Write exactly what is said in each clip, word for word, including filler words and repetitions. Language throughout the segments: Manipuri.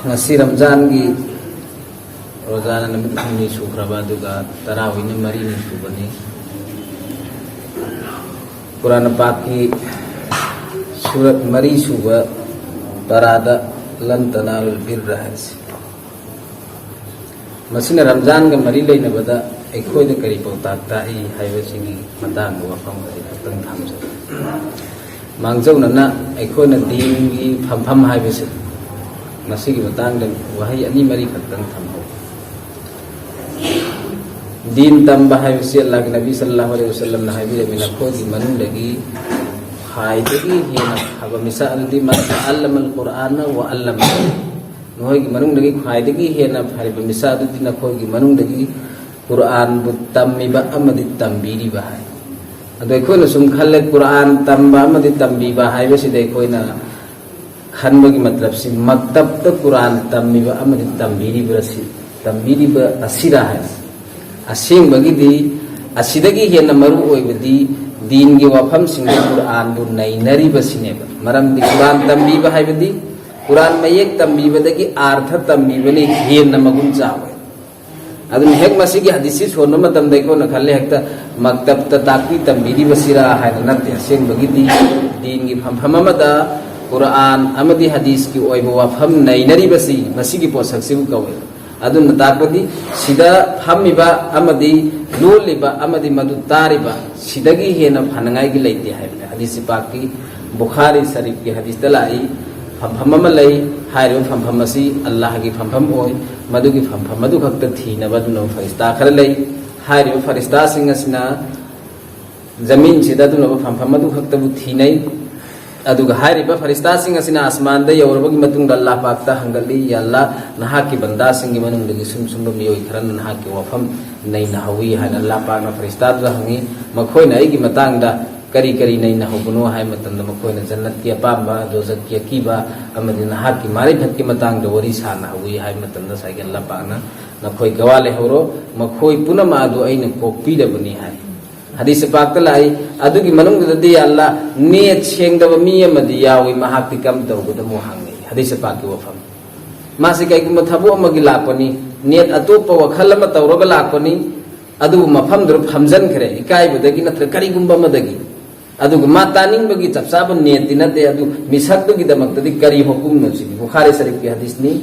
ꯉꯁꯤ ꯔꯝꯖꯥꯟꯒꯤ ꯔꯣꯖꯥꯅ ꯅꯨꯃꯤꯠ ꯍꯨꯝꯅꯤ ꯁꯨꯈ꯭ꯔꯕ, ꯑꯗꯨꯒ ꯇꯔꯥꯋꯤꯅ ꯃꯔꯤꯅꯤ ꯁꯨꯕꯅꯤ꯫ ꯀꯨꯔꯥꯟ ꯄꯥꯛꯀꯤ ꯁꯨꯔꯠ ꯃꯔꯤ ꯁꯨꯕ ꯄꯔꯥꯗ "ꯂꯟ ꯇꯅꯥꯂꯨꯜ ꯕꯤꯔꯔ" ꯍꯥꯏꯔꯤꯁꯤ꯫ ꯃꯁꯤꯅ ꯔꯝꯖꯥꯟꯒ ꯃꯔꯤ ꯂꯩꯅꯕꯗ ꯑꯩꯈꯣꯏꯗ ꯀꯔꯤ ꯄꯥꯎꯇꯥꯛ ꯇꯥꯛꯏ ꯍꯥꯏꯕꯁꯤꯒꯤ ꯃꯇꯥꯡꯗ ꯋꯥꯐꯝ ꯈꯔꯗꯤ ꯈꯛꯇꯪ ꯊꯝꯖꯒꯦ꯫ ꯃꯥꯡꯖꯧꯅꯅ ꯑꯩꯈꯣꯏꯅ ꯗꯤꯟꯒꯤ ꯐꯝꯐꯝ ꯍꯥꯏꯕꯁꯤ, ꯃꯁꯤꯒꯤ ꯃꯇꯥꯡꯗ ꯋꯥꯍꯩ ꯑꯅꯤ ꯃꯔꯤ ꯈꯛꯇꯪ ꯊꯝꯍꯧ꯫ ꯗꯤꯟ ꯇꯝꯕ ꯍꯥꯏꯕꯁꯤ ꯑꯜꯂꯥꯍꯒꯤ ꯅꯕꯤ ꯁꯜꯂꯜꯂꯥꯍꯨ ꯑꯂꯩꯍꯤ ꯋꯁꯜꯂꯝꯅ ꯍꯥꯏꯕꯤꯔꯝꯃꯤ, "ꯅꯈꯣꯏꯒꯤ ꯃꯅꯨꯡꯗꯒꯤ ꯈ꯭ꯋꯥꯏꯗꯒꯤ ꯍꯦꯟꯅ ꯐꯕ ꯃꯤꯁꯛ ꯑꯗꯨꯗꯤ ꯃꯟ ꯇꯑꯜꯂꯃꯜ ꯀꯨꯔꯑꯥꯅ ꯋ ꯅꯈꯣꯏꯒꯤ ꯃꯅꯨꯡꯗꯒꯤ ꯈ꯭ꯋꯥꯏꯗꯒꯤ ꯍꯦꯟꯅ ꯐꯔꯤꯕ ꯃꯤꯁꯛ ꯑꯗꯨꯗꯤ ꯅꯈꯣꯏꯒꯤ ꯃꯅꯨꯡꯗꯒꯤ ꯀꯨꯔꯑꯥꯟꯕꯨ ꯇꯝꯃꯤꯕ ꯑꯃꯗꯤ ꯇꯝꯕꯤꯔꯤꯕ" ꯍꯥꯏ꯫ ꯑꯗꯣ ꯑꯩꯈꯣꯏꯅ ꯁꯨꯝ ꯈꯜꯂꯦ, ꯀꯨꯔꯑꯥꯟ ꯇꯝꯕ ꯑꯃꯗꯤ ꯇꯝꯕꯤꯕ ꯍꯥꯏꯕꯁꯤꯗ ꯑꯩꯈꯣꯏꯅ ꯈꯟꯕꯒꯤ ꯃꯇꯂꯕꯁꯤ ꯃꯛꯇꯕꯇ ꯀꯨꯔꯑꯥꯟ ꯇꯝꯃꯤꯕ ꯑꯃꯗꯤ ꯇꯝꯕꯤꯔꯤꯕ꯭ꯔꯥ ꯁꯤ, ꯇꯝꯕꯤꯔꯤꯕ ꯑꯁꯤꯔꯥ ꯍꯥꯏ꯫ ꯑꯁꯦꯡꯕꯒꯤꯗꯤ ꯑꯁꯤꯗꯒꯤ ꯍꯦꯟꯅ ꯃꯔꯨ ꯑꯣꯏꯕꯗꯤ ꯗꯤꯟꯒꯤ ꯋꯥꯐꯝꯁꯤꯡꯗ ꯀꯨꯔꯑꯥꯟꯕꯨ ꯅꯩꯅꯔꯤꯕꯁꯤꯅꯦꯕ꯫ ꯃꯔꯝꯗꯤ ꯀꯨꯔꯑꯥꯟ ꯇꯝꯕꯤꯕ ꯍꯥꯏꯕꯗꯤ ꯀꯨꯔꯑꯥꯟ ꯃꯌꯦꯛ ꯇꯝꯕꯤꯕꯗꯒꯤ ꯑꯥꯔꯊ ꯇꯝꯕꯤꯕꯅ ꯍꯦꯟꯅ ꯃꯒꯨꯟ ꯆꯥꯎꯋꯦ꯫ ꯑꯗꯨꯅ ꯍꯦꯛ ꯃꯁꯤꯒꯤ ꯍꯗꯤꯁꯁꯤ ꯁꯣꯟꯕ ꯃꯇꯝꯗ ꯑꯩꯈꯣꯏꯅ ꯈꯜꯂꯦ, ꯍꯦꯛꯇ ꯃꯛꯇꯕꯇ ꯇꯥꯛꯄꯤ ꯇꯝꯕꯤꯔꯤꯕꯁꯤꯔꯥ ꯍꯥꯏꯅ꯫ ꯅꯠꯇꯦ꯫ ꯑꯁꯦꯡꯕꯒꯤꯗꯤ ꯗꯤꯟꯒꯤ ꯐꯝꯐꯝ ꯑꯃꯗ ꯀꯨꯔꯑꯥꯟ ꯑꯃꯗꯤ ꯍꯗꯤꯁꯀꯤ ꯑꯣꯏꯕ ꯋꯥꯐꯝ ꯅꯩꯅꯔꯤꯕꯁꯤ ꯃꯁꯤꯒꯤ ꯄꯣꯠꯁꯛꯁꯤꯕꯨ ꯀꯧꯏ꯫ ꯑꯗꯨꯅ ꯇꯥꯛꯄꯗꯤ ꯁꯤꯗ ꯐꯝꯃꯤꯕ ꯑꯃꯗꯤ ꯂꯣꯜꯂꯤꯕ ꯑꯃꯗꯤ ꯃꯗꯨ ꯇꯥꯔꯤꯕ ꯁꯤꯗꯒꯤ ꯍꯦꯟꯅ ꯐꯅꯉꯥꯏꯒꯤ ꯂꯩꯇꯦ ꯍꯥꯏꯕꯅꯤ꯫ ꯍꯗꯤꯁꯁꯤ ꯄꯥꯛꯀꯤ ꯕꯨꯈꯥꯔꯤ ꯁꯔꯤꯐꯀꯤ ꯍꯗꯤꯁꯇ ꯂꯥꯛꯏ, ꯐꯝꯐꯝ ꯑꯃ ꯂꯩ, ꯍꯥꯏꯔꯤꯕ ꯐꯝꯐꯝ ꯑꯁꯤ ꯑꯜꯂꯥꯍꯒꯤ ꯐꯝꯐꯝ ꯑꯣꯏ, ꯃꯗꯨꯒꯤ ꯐꯝꯐꯝ ꯑꯗꯨ ꯈꯛꯇ ꯊꯤꯅꯕ ꯑꯗꯨꯅ ꯐꯔꯤꯁꯇꯥ ꯈꯔ ꯂꯩ꯫ ꯍꯥꯏꯔꯤꯕ ꯐꯔꯤꯁꯇꯥꯁꯤꯡ ꯑꯁꯤꯅ ꯖꯃꯤꯟꯁꯤꯗ ꯑꯗꯨꯅ ꯐꯝꯐꯝ ꯑꯗꯨ ꯈꯛꯇꯕꯨ ꯊꯤꯅꯩ꯫ ꯑꯗꯨꯒ ꯍꯥꯏꯔꯤꯕ ꯐꯔꯤꯁꯇꯥꯁꯤꯡ ꯑꯁꯤꯅ ꯑꯁꯃꯥꯟꯗ ꯌꯧꯔꯕꯒꯤ ꯃꯇꯨꯡꯗ ꯑꯜꯂꯥꯍ ꯄꯥꯛꯇ ꯍꯪꯒꯠꯂꯤ, "ꯌꯥ ꯑꯜꯂꯥꯍ, ꯅꯍꯥꯛꯀꯤ ꯕꯟꯗꯥꯁꯤꯡꯒꯤ ꯃꯅꯨꯡꯗꯒꯤ ꯁꯨꯝ ꯁꯨꯝꯕ ꯃꯤꯑꯣꯏ ꯈꯔꯅ ꯅꯍꯥꯛꯀꯤ ꯋꯥꯐꯝ ꯅꯩꯅꯍꯧꯋꯤ" ꯍꯥꯏꯅ ꯑꯜꯂꯥꯍ ꯄꯥꯛꯅ ꯐꯔꯤꯁꯇꯥꯗꯨꯗ ꯍꯪꯉꯤ꯫ ꯃꯈꯣꯏꯅ ꯑꯩꯒꯤ ꯃꯇꯥꯡꯗ ꯀꯔꯤ ꯀꯔꯤ ꯅꯩꯅꯍꯧꯕꯅꯣ ꯍꯥꯏꯕ ꯃꯇꯝꯗ ꯃꯈꯣꯏꯅ ꯖꯟꯅꯠꯀꯤ ꯑꯄꯥꯝꯕ, ꯗꯣꯖꯈꯀꯤ ꯑꯀꯤꯕ ꯑꯃꯗꯤ ꯅꯍꯥꯛꯀꯤ ꯃꯥꯔꯤꯐꯠꯀꯤ ꯃꯇꯥꯡꯗ ꯋꯥꯔꯤ ꯁꯥꯅꯍꯧꯋꯤ ꯍꯥꯏꯕ ꯃꯇꯝꯗ ꯉꯁꯥꯏꯒꯤ ꯑꯜꯂꯥꯍ ꯄꯥꯛꯅ "ꯅꯈꯣꯏ ꯒꯋꯥ ꯂꯩꯍꯧꯔꯣ, ꯃꯈꯣꯏ ꯄꯨꯝꯅꯃꯛ ꯑꯗꯨ ꯑꯩꯅ ꯀꯣꯛꯄꯤꯔꯕꯅꯤ" ꯍꯥꯏ꯫ ꯍꯗꯤꯁ ꯄꯥꯛꯇ ꯂꯥꯛꯏ, ꯑꯗꯨꯒꯤ ꯃꯅꯨꯡꯗꯨꯗꯗꯤ "ꯌꯥ ꯑꯜꯂꯥꯍ, ꯅꯦꯠ ꯁꯦꯡꯗꯕ ꯃꯤ ꯑꯃꯗꯤ ꯌꯥꯎꯏ, ꯃꯍꯥꯛꯇꯤ ꯀꯝ ꯇꯧꯒꯗꯃꯣ?" ꯍꯪꯉꯤ꯫ ꯍꯗꯤꯁ ꯄꯥꯛꯀꯤ ꯋꯥꯐꯝ꯫ ꯃꯥꯁꯤ ꯀꯩꯒꯨꯝꯕ ꯊꯕꯛ ꯑꯃꯒꯤ ꯂꯥꯛꯄꯅꯤ, ꯅꯦꯠ ꯑꯇꯣꯞꯄ ꯋꯥꯈꯜ ꯑꯃ ꯇꯧꯔꯒ ꯂꯥꯛꯄꯅꯤ, ꯑꯗꯨꯕꯨ ꯃꯐꯝꯗꯨꯗ ꯐꯝꯖꯟꯈ꯭ꯔꯦ, ꯏꯀꯥꯏꯕꯗꯒꯤ ꯅꯠꯇ꯭ꯔꯒ ꯀꯔꯤꯒꯨꯝꯕ ꯑꯃꯗꯒꯤ꯫ ꯑꯗꯨꯒ ꯃꯥ ꯇꯥꯅꯤꯡꯕꯒꯤ ꯆꯞ ꯆꯥꯕ ꯅꯦꯠꯇꯤ ꯅꯠꯇꯦ, ꯑꯗꯨ ꯃꯤꯁꯛꯇꯨꯒꯤꯗꯃꯛꯇꯗꯤ ꯀꯔꯤ ꯍꯨꯀꯨꯝꯅꯣ ꯁꯤꯗꯤ? ꯕꯨꯈꯥꯔꯤ ꯁꯔꯤꯐꯀꯤ ꯍꯗꯤꯁꯅꯤ꯫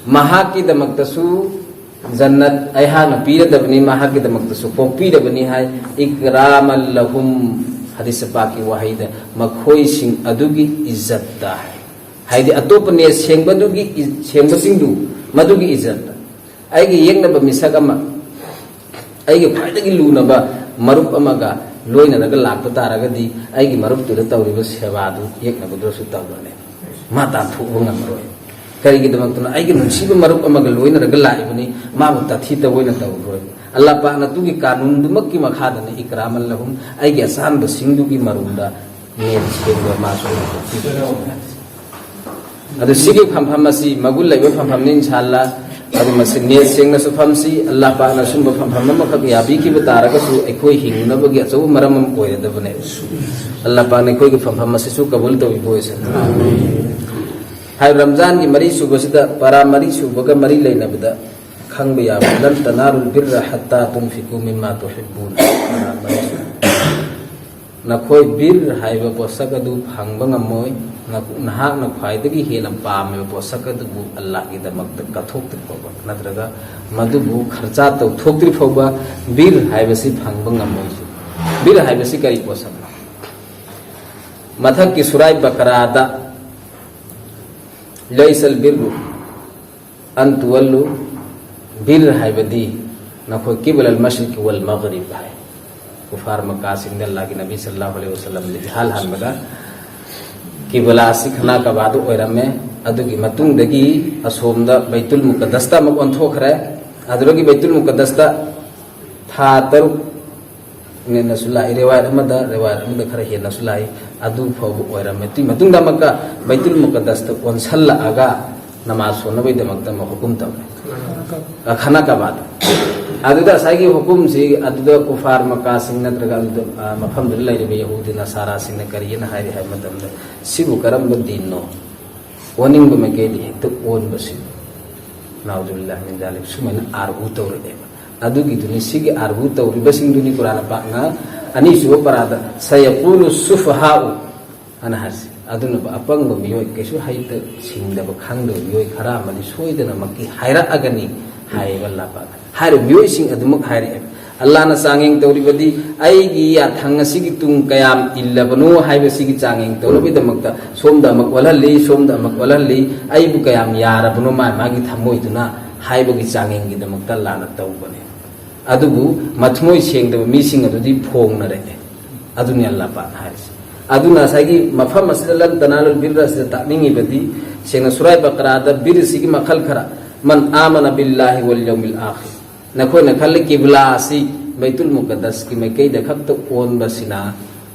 ꯃꯍꯥꯛꯀꯤꯗꯃꯛꯇꯁꯨ ꯖꯟꯅꯠ ꯑꯩꯍꯥꯛꯅ ꯄꯤꯔꯗꯕꯅꯤ, ꯃꯍꯥꯛꯀꯤꯗꯃꯛꯇꯁꯨ ꯄꯣꯛꯄꯤꯔꯕꯅꯤ ꯍꯥꯏ꯫ ꯏꯀ꯭ꯔꯥꯃꯜ ꯂꯍꯨꯝ, ꯍꯗꯤꯁ ꯄꯥꯛꯀꯤ ꯋꯥꯍꯩꯗ, ꯃꯈꯣꯏꯁꯤꯡ ꯑꯗꯨꯒꯤ ꯏꯖꯠꯇ ꯍꯥꯏ꯫ ꯍꯥꯏꯗꯤ ꯑꯇꯣꯞꯄ ꯅꯦꯠ ꯁꯦꯡꯕꯗꯨꯒꯤ ꯏ-, ꯁꯦꯡꯕꯁꯤꯡꯗꯨ, ꯃꯗꯨꯒꯤ ꯏꯖꯠꯇ꯫ ꯑꯩꯒꯤ ꯌꯦꯛꯅꯕ ꯃꯤꯁꯛ ꯑꯃ, ꯑꯩꯒꯤ ꯈ꯭ꯋꯥꯏꯗꯒꯤ ꯂꯨꯅꯕ ꯃꯔꯨꯞ ꯑꯃꯒ ꯂꯣꯏꯅꯔꯒ ꯂꯥꯛꯄ ꯇꯥꯔꯒꯗꯤ, ꯑꯩꯒꯤ ꯃꯔꯨꯞꯇꯨꯗ ꯇꯧꯔꯤꯕ ꯁꯦꯕꯥꯗꯨ ꯌꯦꯛꯅꯕꯗꯨꯗꯁꯨ ꯇꯧꯔꯅꯤ꯫ ꯃꯥ ꯇꯥꯟꯊꯣꯛꯄ ꯉꯝꯃꯔꯣꯏ꯫ ꯀꯔꯤꯒꯤꯗꯃꯛꯇꯅꯣ? ꯑꯩꯒꯤ ꯅꯨꯡꯁꯤꯕ ꯃꯔꯨꯞ ꯑꯃꯒ ꯂꯣꯏꯅꯔꯒ ꯂꯥꯛꯏꯕꯅꯤ, ꯃꯥꯕꯨ ꯇꯥꯊꯤ ꯇꯧꯑꯣꯏꯅ ꯇꯧꯔꯣꯏ꯫ ꯑꯜꯂꯥ ꯄꯥꯛꯅ ꯇꯨꯒꯤ ꯀꯥꯅꯨꯟꯗꯨꯃꯛꯀꯤ ꯃꯈꯥꯗꯅꯤ, ꯏꯀ꯭ꯔꯥꯃꯜ ꯂꯍꯨꯝ, ꯑꯩꯒꯤ ꯑꯆꯥꯟꯕꯁꯤꯡꯗꯨꯒꯤ ꯃꯔꯨꯝꯗ ꯅꯦꯠ ꯁꯦꯡꯕ ꯃꯥꯁꯨ ꯑꯩꯅ ꯇꯥꯛꯄꯤꯕꯅꯤ꯫ ꯑꯗꯨ ꯁꯤꯒꯤ ꯐꯝꯐꯝ ꯑꯁꯤ ꯃꯒꯨꯟ ꯂꯩꯕ ꯐꯝꯐꯝꯅꯤ, ꯏꯟꯁꯥꯜꯂꯥ꯫ ꯑꯗꯨ ꯃꯁꯤ ꯅꯦꯠ ꯁꯦꯡꯅꯁꯨ ꯐꯝꯁꯤ꯫ ꯑꯜꯂꯥ ꯄꯥꯛꯅ ꯁꯨꯝꯕ ꯐꯝꯐꯝ ꯑꯃꯈꯛ ꯌꯥꯕꯤꯈꯤꯕ ꯇꯥꯔꯒꯁꯨ ꯑꯩꯈꯣꯏ ꯍꯤꯡꯅꯕꯒꯤ ꯑꯆꯧꯕ ꯃꯔꯝ ꯑꯃ ꯑꯣꯏꯔꯗꯕꯅꯦ꯫ ꯑꯜꯂꯥ ꯄꯥꯛꯅ ꯑꯩꯈꯣꯏꯒꯤ ꯐꯝꯐꯝ ꯑꯁꯤꯁꯨ ꯀꯕꯨꯜ ꯇꯧꯕꯤꯕ ꯑꯣꯏꯁꯅꯨ꯫ ꯍꯥꯏ, ꯔꯝꯖꯥꯟꯒꯤ ꯃꯔꯤ ꯁꯨꯕꯁꯤꯗ, ꯄꯔꯥ ꯃꯔꯤ ꯁꯨꯕꯒ ꯃꯔꯤ ꯂꯩꯅꯕꯗ ꯈꯪꯕ ꯌꯥꯕ, "ꯂꯟ ꯇꯅꯥꯔꯨꯜ ꯕꯤꯔꯔ ꯍꯠꯇꯥ ꯇꯨꯟꯐꯤꯀꯨ ꯃꯤꯝꯃꯥ ꯇꯨꯍꯤꯕꯨꯟ", ꯄꯔꯥ ꯃꯔꯤ ꯁꯨꯕ꯫ ꯅꯈꯣꯏ ꯕꯤꯔ ꯍꯥꯏꯕ ꯄꯣꯠꯁꯛ ꯑꯗꯨ ꯐꯪꯕ ꯉꯝꯃꯣꯏ, ꯅ-, ꯅꯍꯥꯛꯅ ꯈ꯭ꯋꯥꯏꯗꯒꯤ ꯍꯦꯟꯅ ꯄꯥꯝꯃꯤꯕ ꯄꯣꯠꯁꯛ ꯑꯗꯨꯕꯨ ꯑꯜꯂꯥꯍꯒꯤꯗꯃꯛꯇ ꯀꯠꯊꯣꯛꯇ꯭ꯔꯤ ꯐꯥꯎꯕ, ꯅꯠꯇ꯭ꯔꯒ ꯃꯗꯨꯕꯨ ꯈꯔꯆꯥ ꯇꯧꯊꯣꯛꯇ꯭ꯔꯤ ꯐꯥꯎꯕ ꯕꯤꯔ ꯍꯥꯏꯕꯁꯤ ꯐꯪꯕ ꯉꯝꯃꯣꯏ꯫ ꯕꯤꯔ ꯍꯥꯏꯕꯁꯤ ꯀꯔꯤ ꯄꯣꯠꯁꯛꯅꯣ? ꯃꯊꯛꯀꯤ ꯁꯨꯔꯥꯏ ꯕꯀꯔꯥꯗ, "ꯂꯩꯁꯜ ꯕꯤꯔꯨ ꯑꯟ ꯇꯨꯋꯜꯂꯨ", ꯕꯤꯔ ꯍꯥꯏꯕꯗꯤ ꯅꯈꯣꯏ ꯀꯤꯕꯂꯜ ꯃꯁꯔꯤꯛ ꯋꯜ ꯃꯒꯔꯤꯕ ꯍꯥꯏ꯫ ꯀꯨꯐꯥꯔ ꯃꯀꯥꯁꯤꯡꯗ ꯑꯜꯂꯥꯍꯒꯤ ꯅꯕꯤ ꯁꯜꯂꯜꯂꯥꯍꯨ ꯑꯂꯩꯍꯤ ꯋꯁꯜꯂꯝꯅ ꯏꯍꯥꯜ ꯍꯟꯕꯗ ꯀꯤꯕꯂꯥ ꯑꯁꯤ ꯈꯅꯥ ꯀꯕꯥꯗ ꯑꯣꯏꯔꯝꯃꯦ꯫ ꯑꯗꯨꯒꯤ ꯃꯇꯨꯡꯗꯒꯤ ꯑꯁꯣꯝꯗ ꯕꯩꯇꯨꯜ ꯃꯨꯀꯗꯁꯇ ꯑꯃꯨꯛ ꯑꯣꯟꯊꯣꯛꯈ꯭ꯔꯦ꯫ ꯑꯗꯨꯗꯒꯤ ꯕꯩꯇꯨꯜ ꯃꯨꯀꯗꯁꯇ ꯊꯥ ꯇꯔꯨꯛ ꯅꯦꯟꯅꯁꯨ ꯂꯥꯛꯏ, ꯔꯦꯋꯥꯌꯠ ꯑꯃꯗ, ꯔꯦꯋꯥꯌꯠ ꯑꯃꯗ ꯈꯔ ꯍꯦꯟꯅꯁꯨ ꯂꯥꯛꯏ꯫ ꯑꯗꯨ ꯐꯥꯎꯕ ꯑꯣꯏꯔꯝꯃꯦ꯫ ꯑꯗꯨꯒꯤ ꯃꯇꯨꯡꯗ ꯑꯃꯨꯛꯀ ꯕꯩꯇꯨꯜ ꯃꯨꯀꯗꯁꯇ ꯑꯣꯟꯁꯜꯂꯛꯑꯒ ꯅꯃꯥꯖ ꯁꯣꯟꯅꯕꯒꯤꯗꯃꯛꯇ ꯑꯃꯨꯛ ꯍꯨꯀꯨꯝ ꯇꯧꯔꯦ꯫ ꯑ, ꯈꯅꯥ ꯀꯕꯥꯗ꯫ ꯑꯗꯨꯗ ꯉꯁꯥꯏꯒꯤ ꯍꯨꯀꯨꯝꯁꯤ ꯑꯗꯨꯗ ꯀꯨꯐꯥꯔ ꯃꯀꯥꯁꯤꯡ ꯅꯠꯇ꯭ꯔꯒ ꯑꯗꯨꯗ, ꯑ, ꯃꯐꯝꯗꯨꯗ ꯂꯩꯔꯤꯕ ꯌꯍꯨꯗꯤ ꯅꯁꯥꯔꯥꯁꯤꯡꯅ ꯀꯔꯤꯅ ꯍꯥꯏꯔꯤ ꯍꯥꯏꯕ ꯃꯇꯝꯗ, "ꯁꯤꯕꯨ ꯀꯔꯝꯕ ꯗꯤꯟꯅꯣ?" ꯑꯣꯟꯅꯤꯡꯕ ꯃꯥꯏꯀꯩꯗ ꯍꯦꯛꯇ ꯑꯣꯟꯕꯁꯤ, ꯅꯥꯎꯖꯨꯕꯤꯜꯂꯥꯍꯤ ꯃꯤꯟ ꯖꯥꯂꯤꯛ, ꯁꯨꯃꯥꯏꯅ ꯑꯥꯔꯒꯨ ꯇꯧꯔꯛꯑꯦꯕ꯫ ꯑꯗꯨꯒꯤꯗꯨꯅꯤ, ꯁꯤꯒꯤ ꯑꯥꯔꯒꯨ ꯇꯧꯔꯤꯕꯁꯤꯡꯗꯨꯅꯤ ꯀꯨꯔꯥꯟ ꯄꯥꯛꯅ ꯑꯅꯤꯁꯨꯕ ꯄꯔꯥꯗ "ꯁꯌꯀꯨꯂꯨ ꯁꯨꯐꯍꯥꯎ" ꯑꯅ ꯍꯥꯏꯁꯤ꯫ ꯑꯗꯨꯅ ꯑꯄꯪꯕ ꯃꯤꯑꯣꯏ, ꯀꯩꯁꯨ ꯍꯩꯇ ꯁꯤꯡꯗꯕ ꯈꯪꯗꯕ ꯃꯤꯑꯣꯏ ꯈꯔ ꯑꯃꯗꯤ ꯁꯣꯏꯗꯅꯃꯛꯀꯤ ꯍꯥꯏꯔꯛꯑꯒꯅꯤ ꯍꯥꯏꯌꯦꯕ ꯑꯜꯂꯥꯍ ꯄꯥꯛꯅ꯫ ꯍꯥꯏꯔꯤꯕ ꯃꯤꯑꯣꯏꯁꯤꯡ ꯑꯗꯨꯃꯛ ꯍꯥꯏꯔꯛꯑꯦꯕ꯫ ꯑꯜꯂꯥꯍꯅ ꯆꯥꯡꯌꯦꯡ ꯇꯧꯔꯤꯕꯗꯤ ꯑꯩꯒꯤ ꯌꯥꯊꯪ ꯑꯁꯤꯒꯤ ꯇꯨꯡ ꯀꯌꯥꯝ ꯏꯜꯂꯕꯅꯣ ꯍꯥꯏꯕꯁꯤꯒꯤ ꯆꯥꯡꯌꯦꯡ ꯇꯧꯅꯕꯒꯤꯗꯃꯛꯇ ꯁꯣꯝꯗ ꯑꯃꯨꯛ ꯑꯣꯜꯍꯜꯂꯤ, ꯁꯣꯝꯗ ꯑꯃꯨꯛ ꯑꯣꯜꯍꯜꯂꯤ, ꯑꯩꯕꯨ ꯀꯌꯥꯝ ꯌꯥꯔꯕꯅꯣ ꯃꯥ ꯃꯥꯒꯤ ꯊꯃꯣꯏꯗꯨꯅ ꯍꯥꯏꯕꯒꯤ ꯆꯥꯡꯌꯦꯡꯒꯤꯗꯃꯛꯇ ꯑꯜꯂꯥꯍꯅ ꯇꯧꯕꯅꯦ꯫ ꯑꯗꯨꯕꯨ ꯃꯊꯃꯣꯏ ꯁꯦꯡꯗꯕ ꯃꯤꯁꯤꯡ ꯑꯗꯨꯗꯤ ꯐꯣꯡꯅꯔꯛꯑꯦ꯫ ꯑꯗꯨꯅꯤ ꯑꯜꯂꯥꯍ ꯄꯥꯛꯅ ꯍꯥꯏꯔꯤꯁꯦ꯫ ꯑꯗꯨꯅ ꯉꯁꯥꯏꯒꯤ ꯃꯐꯝ ꯑꯁꯤꯗ "ꯂꯟ ꯇꯅꯥꯂꯨꯜ ꯕꯤꯔꯔ" ꯑꯁꯤꯗ ꯇꯥꯛꯅꯤꯡꯉꯤꯕꯗꯤ, ꯁꯦꯡꯅ ꯁꯨꯔꯥꯏ ꯕꯀꯔꯥꯗ ꯕꯤꯔꯁꯤꯒꯤ ꯃꯈꯜ ꯈꯔ, "ꯃꯟ ꯑꯥꯃꯅ ꯕꯤꯜꯂꯥꯍꯤ ꯋꯜ ꯌꯧꯃꯤꯜ ꯑꯥꯈꯤꯔ", ꯅꯈꯣꯏꯅ ꯈꯜꯂꯤ ꯀꯤꯕ꯭ꯂꯥ ꯑꯁꯤ ꯕꯩꯇꯨꯜ ꯃꯨꯀꯗꯁꯀꯤ ꯃꯥꯏꯀꯩꯗ ꯈꯛꯇ ꯑꯣꯟꯕꯁꯤꯅ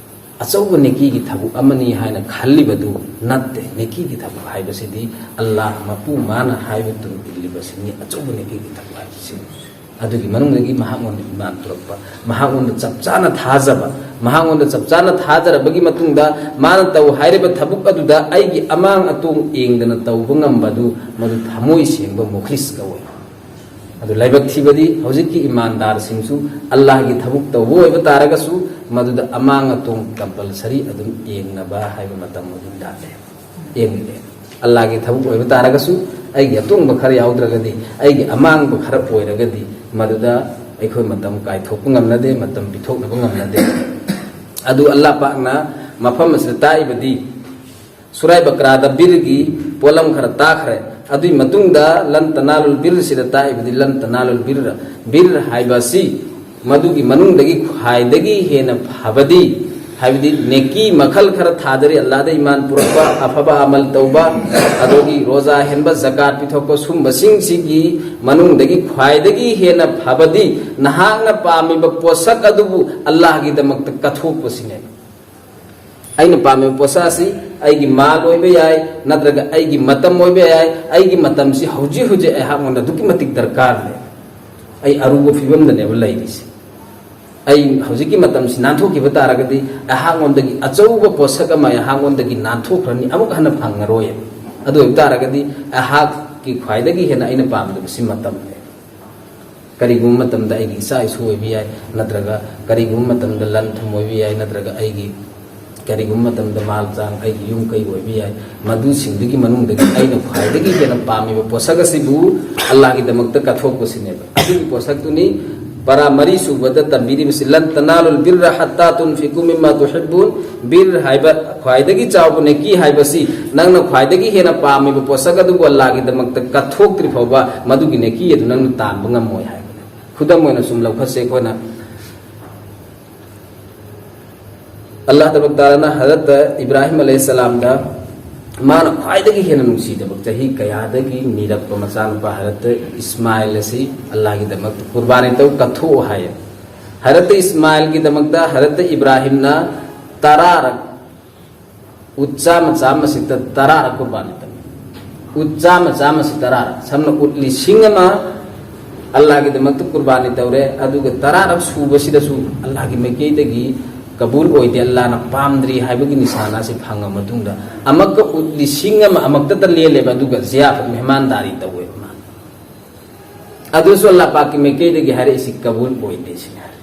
ꯑꯆꯧꯕ ꯅꯦꯀꯤꯒꯤ ꯊꯕꯛ ꯑꯃꯅꯤ ꯍꯥꯏꯅ ꯈꯜꯂꯤꯕꯗꯨ ꯅꯠꯇꯦ꯫ ꯅꯦꯀꯤꯒꯤ ꯊꯕꯛ ꯍꯥꯏꯕꯁꯤꯗꯤ ꯑꯜꯂꯥꯍ ꯃꯄꯨ ꯃꯥꯅ ꯍꯥꯏꯕ ꯇꯨꯡ ꯏꯜꯂꯤꯕꯁꯤꯅꯤ ꯑꯆꯧꯕ ꯅꯦꯀꯤꯒꯤ ꯊꯕꯛ ꯍꯥꯏꯕꯁꯤ꯫ ꯑꯗꯨꯒꯤ ꯃꯅꯨꯡꯗꯒꯤ ꯃꯍꯥꯛꯉꯣꯟꯗ ꯏꯃꯥꯟ ꯄꯨꯔꯛꯄ, ꯃꯍꯥꯛꯉꯣꯟꯗ ꯆꯞ ꯆꯥꯅ ꯊꯥꯖꯕ, ꯃꯍꯥꯛꯉꯣꯟꯗ ꯆꯞ ꯆꯥꯅ ꯊꯥꯖꯔꯕꯒꯤ ꯃꯇꯨꯡꯗ ꯃꯥꯅ ꯇꯧ ꯍꯥꯏꯔꯤꯕ ꯊꯕꯛ ꯑꯗꯨꯗ ꯑꯩꯒꯤ ꯑꯃꯥꯡ ꯑꯇꯣꯡ ꯌꯦꯡꯗꯅ ꯇꯧꯕ ꯉꯝꯕꯗꯨ, ꯃꯗꯨ ꯊꯃꯣꯏ ꯁꯦꯡꯕ ꯃꯨꯈ꯭ꯂꯤꯁ ꯀꯧꯏ꯫ ꯑꯗꯨ ꯂꯥꯏꯕꯛ ꯊꯤꯕꯗꯤ ꯍꯧꯖꯤꯛꯀꯤ ꯏꯃꯥꯟꯗꯥꯔꯁꯤꯡꯁꯨ ꯑꯜꯂꯥꯍꯒꯤ ꯊꯕꯛ ꯇꯧꯕ ꯑꯣꯏꯕ ꯇꯥꯔꯒꯁꯨ ꯃꯗꯨꯗ ꯑꯃꯥꯡ ꯑꯇꯣꯡ ꯀꯝꯄꯜꯁꯔꯤ ꯑꯗꯨꯝ ꯌꯦꯡꯅꯕ ꯍꯥꯏꯕ ꯃꯇꯝ ꯑꯗꯨꯝ ꯂꯥꯛꯑꯦ꯫ ꯌꯦꯡꯂꯦ꯫ ꯑꯜꯂꯥꯍꯒꯤ ꯊꯕꯛ ꯑꯣꯏꯕ ꯇꯥꯔꯒꯁꯨ ꯑꯩꯒꯤ ꯑꯇꯣꯡꯕ ꯈꯔ ꯌꯥꯎꯗ꯭ꯔꯒꯗꯤ, ꯑꯩꯒꯤ ꯑꯃꯥꯡꯕ ꯈꯔ ꯑꯣꯏꯔꯒꯗꯤ ꯃꯗꯨꯗ ꯑꯩꯈꯣꯏ ꯃꯇꯝ ꯀꯥꯏꯊꯣꯛꯄ ꯉꯝꯅꯗꯦ, ꯃꯇꯝ ꯄꯤꯊꯣꯛꯅꯕ ꯉꯝꯅꯗꯦ꯫ ꯑꯗꯨ ꯑꯜꯂꯥꯍ ꯄꯥꯛꯅ ꯃꯐꯝ ꯑꯁꯤꯗ ꯇꯥꯛꯏꯕꯗꯤ ꯁꯨꯔꯥꯏ ꯕꯀꯔꯥꯗ ꯕꯤꯔꯒꯤ ꯄꯣꯠꯂꯝ ꯈꯔ ꯇꯥꯛꯈ꯭ꯔꯦ꯫ ꯑꯗꯨꯒꯤ ꯃꯇꯨꯡꯗ "ꯂꯟ ꯇꯅꯥꯂꯨꯜ ꯕꯤꯔ" ꯁꯤꯗ ꯇꯥꯛꯏꯕꯗꯤ "ꯂꯟ ꯇꯅꯥꯂꯨꯜ ꯕꯤꯔ", ꯕꯤꯔ ꯍꯥꯏꯕ ꯑꯁꯤ ꯃꯗꯨꯒꯤ ꯃꯅꯨꯡꯗꯒꯤ ꯈ꯭ꯋꯥꯏꯗꯒꯤ ꯍꯦꯟꯅ ꯐꯕꯗꯤ, ꯍꯥꯏꯕꯗꯤ ꯅꯦꯀꯤ ꯃꯈꯜ ꯈꯔ ꯊꯥꯗꯔꯤ, ꯑꯜꯂꯥꯍꯗ ꯏꯃꯥꯟ ꯄꯨꯔꯛꯄ, ꯑꯐꯕ ꯑꯃꯜ ꯇꯧꯕ, ꯑꯗꯨꯒꯤ ꯔꯣꯖꯥ ꯍꯦꯟꯕ, ꯖꯀꯥꯠ ꯄꯤꯊꯣꯛꯄ, ꯁꯨꯝꯕꯁꯤꯡꯁꯤꯒꯤ ꯃꯅꯨꯡꯗꯒꯤ ꯈ꯭ꯋꯥꯏꯗꯒꯤ ꯍꯦꯟꯅ ꯐꯕꯗꯤ ꯅꯍꯥꯛꯅ ꯄꯥꯝꯃꯤꯕ ꯄꯣꯠꯁꯛ ꯑꯗꯨꯕꯨ ꯑꯜꯂꯥꯍꯒꯤꯗꯃꯛꯇ ꯀꯠꯊꯣꯛꯄꯁꯤꯅꯦꯕ꯫ ꯑꯩꯅ ꯄꯥꯝꯃꯤꯕ ꯄꯣꯠꯁꯛ ꯑꯁꯤ ꯑꯩꯒꯤ ꯃꯥꯜ ꯑꯣꯏꯕ ꯌꯥꯏ, ꯅꯠꯇ꯭ꯔꯒ ꯑꯩꯒꯤ ꯃꯇꯝ ꯑꯣꯏꯕ ꯌꯥꯏ꯫ ꯑꯩꯒꯤ ꯃꯇꯝꯁꯤ ꯍꯧꯖꯤꯛ ꯍꯧꯖꯤꯛ ꯑꯩꯍꯥꯛꯉꯣꯟꯗ ꯑꯗꯨꯛꯀꯤ ꯃꯇꯤꯛ ꯗꯔꯀꯥꯔ ꯂꯩ꯫ ꯑꯩ ꯑꯔꯨꯕ ꯐꯤꯕꯝꯗꯅꯦꯕ ꯂꯩꯔꯤꯁꯦ꯫ ꯑꯩ ꯍꯧꯖꯤꯛꯀꯤ ꯃꯇꯝꯁꯤ ꯅꯥꯟꯊꯣꯛꯈꯤꯕ ꯇꯥꯔꯒꯗꯤ ꯑꯩꯍꯥꯛꯉꯣꯟꯗꯒꯤ ꯑꯆꯧꯕ ꯄꯣꯠꯁꯛ ꯑꯃ ꯑꯩꯍꯥꯛꯉꯣꯟꯗꯒꯤ ꯅꯥꯟꯊꯣꯛꯈ꯭ꯔꯅꯤ, ꯑꯃꯨꯛ ꯍꯟꯅ ꯐꯪꯉꯔꯣꯏ꯫ ꯑꯗꯨ ꯑꯣꯏꯕ ꯇꯥꯔꯒꯗꯤ ꯑꯩꯍꯥꯛꯀꯤ ꯈ꯭ꯋꯥꯏꯗꯒꯤ ꯍꯦꯟꯅ ꯑꯩꯅ ꯄꯥꯝꯗꯕꯁꯤ ꯃꯇꯝꯅꯤ꯫ ꯀꯔꯤꯒꯨꯝꯕ ꯃꯇꯝꯗ ꯑꯩꯒꯤ ꯏꯆꯥ ꯏꯁꯨ ꯑꯣꯏꯕ ꯌꯥꯏ, ꯅꯠꯇ꯭ꯔꯒ ꯀꯔꯤꯒꯨꯝꯕ ꯃꯇꯝꯗ ꯂꯟ ꯊꯨꯝ ꯑꯣꯏꯕ ꯌꯥꯏ, ꯅꯠꯇ꯭ꯔꯒ ꯑꯩꯒꯤ ꯀꯔꯤꯒꯨꯝꯕ ꯃꯇꯝꯗ ꯃꯥꯜ ꯆꯥꯡ, ꯑꯩꯒꯤ ꯌꯨꯝ ꯀꯩ ꯑꯣꯏꯕ ꯌꯥꯏ, ꯃꯗꯨꯁꯤꯡꯗꯨꯒꯤ ꯃꯅꯨꯡꯗꯒꯤ ꯑꯩꯅ ꯈ꯭ꯋꯥꯏꯗꯒꯤ ꯍꯦꯟꯅ ꯄꯥꯝꯃꯤꯕ ꯄꯣꯠꯁꯛ ꯑꯁꯤꯕꯨ ꯑꯜꯂꯥꯍꯒꯤꯗꯃꯛꯇ ꯀꯠꯊꯣꯛꯄꯁꯤꯅꯦꯕ꯫ ꯑꯗꯨꯒꯤ ꯄꯣꯠꯁꯛꯇꯨꯅꯤ ꯄꯔꯥ ꯃꯔꯤ ꯁꯨꯕꯗ ꯇꯝꯕꯤꯔꯤꯕꯁꯤ, "ꯂꯟ ꯇꯅꯥꯂꯨꯜ ꯕꯤꯔꯔ ꯍꯠꯇꯥ ꯇꯨꯟꯐꯤꯀꯨ ꯃꯤꯝꯃꯥ ꯇꯨꯍꯤꯕꯨꯟ"꯫ ꯕꯤꯔ ꯍꯥꯏꯕ ꯈ꯭ꯋꯥꯏꯗꯒꯤ ꯆꯥꯎꯕ ꯅꯦꯀꯤ ꯍꯥꯏꯕꯁꯤ ꯅꯪꯅ ꯈ꯭ꯋꯥꯏꯗꯒꯤ ꯍꯦꯟꯅ ꯄꯥꯝꯃꯤꯕ ꯄꯣꯠꯁꯛ ꯑꯗꯨꯕꯨ ꯑꯜꯂꯥꯍꯒꯤꯗꯃꯛꯇ ꯀꯠꯊꯣꯛꯇ꯭ꯔꯤ ꯐꯥꯎꯕ ꯃꯗꯨꯒꯤ ꯅꯦꯀꯤ ꯑꯗꯨ ꯅꯪꯅ ꯇꯥꯟꯕ ꯉꯝꯃꯣꯏ ꯍꯥꯏꯕꯅꯤ꯫ ꯈꯨꯗꯝ ꯑꯣꯏꯅ ꯁꯨꯝ ꯂꯧꯈꯠꯁꯦ ꯑꯩꯈꯣꯏꯅ, ꯑꯜꯂꯥꯍ ꯇꯕꯥꯔꯛ ꯇꯥꯂꯥꯅ ꯍꯖꯔꯠ ꯏꯕ꯭ꯔꯥꯍꯤꯝ ꯑꯂꯩꯍꯤꯁꯁꯂꯥꯝꯗ ꯃꯥꯅ ꯈ꯭ꯋꯥꯏꯗꯒꯤ ꯍꯦꯟꯅ ꯅꯨꯡꯁꯤꯗꯕ, ꯆꯍꯤ ꯀꯌꯥꯗꯒꯤ ꯅꯤꯔꯛꯄ ꯃꯆꯥꯅꯨꯄꯥ ꯍꯖꯔꯠ ꯏꯁꯃꯥꯏꯜ ꯑꯁꯤ ꯑꯜꯂꯥꯍꯒꯤꯗꯃꯛꯇ ꯀꯨꯔꯕꯥꯅꯤ ꯇꯧ, ꯀꯠꯊꯣꯛꯑꯣ ꯍꯥꯏꯌꯦ꯫ ꯍꯖꯔꯠ ꯏꯁꯃꯥꯏꯜꯒꯤꯗꯃꯛꯇ ꯍꯖꯔꯠ ꯏꯕ꯭ꯔꯥꯍꯤꯝꯅ ꯇꯔꯥꯔꯛ, ꯎꯠ ꯆꯥꯝꯃ ꯆꯥꯝꯃꯁꯤꯗ ꯇꯔꯥꯔꯛ ꯀꯨꯔꯕꯥꯅꯤ ꯇꯧꯏ꯫ ꯎꯠ ꯆꯥꯝꯃ ꯆꯥꯝꯃꯁꯤ ꯇꯔꯥꯔꯛ, ꯁꯝꯅ ꯎꯠ ꯂꯤꯁꯤꯡ ꯑꯃ ꯑꯜꯂꯥꯍꯒꯤꯗꯃꯛꯇ ꯀꯨꯔꯕꯥꯅꯤ ꯇꯧꯔꯦ, ꯑꯗꯨꯒ ꯇꯔꯥꯔꯛ ꯁꯨꯕꯁꯤꯗꯁꯨ ꯑꯜꯂꯥꯍꯒꯤ ꯃꯥꯏꯀꯩꯗꯒꯤ ꯀꯕꯨꯜ ꯑꯣꯏꯗꯦ, ꯑꯜꯂꯥꯍꯅ ꯄꯥꯝꯗ꯭ꯔꯤ ꯍꯥꯏꯕꯒꯤ ꯅꯤꯁꯥꯅꯥꯁꯤ ꯐꯪꯉ ꯃꯇꯨꯡꯗ ꯑꯃꯛꯀ ꯎꯠ ꯂꯤꯁꯤꯡ ꯑꯃ ꯑꯃꯛꯇꯗ ꯂꯦꯜꯂꯦꯕ, ꯑꯗꯨꯒ ꯖꯤꯌꯥꯐꯠ, ꯃꯦꯍꯃꯥꯟꯗꯥꯔꯤ ꯇꯧꯋꯦꯕ ꯃꯥꯅ꯫ ꯑꯗꯨꯁꯨ ꯑꯜꯂꯥꯍ ꯄꯥꯛꯀꯤ ꯃꯥꯏꯀꯩꯗꯒꯤ ꯍꯥꯏꯔꯛꯏꯁꯤ ꯀꯕꯨꯜ ꯑꯣꯏꯗꯦ ꯁꯤꯅꯤ ꯍꯥꯏꯔꯦ꯫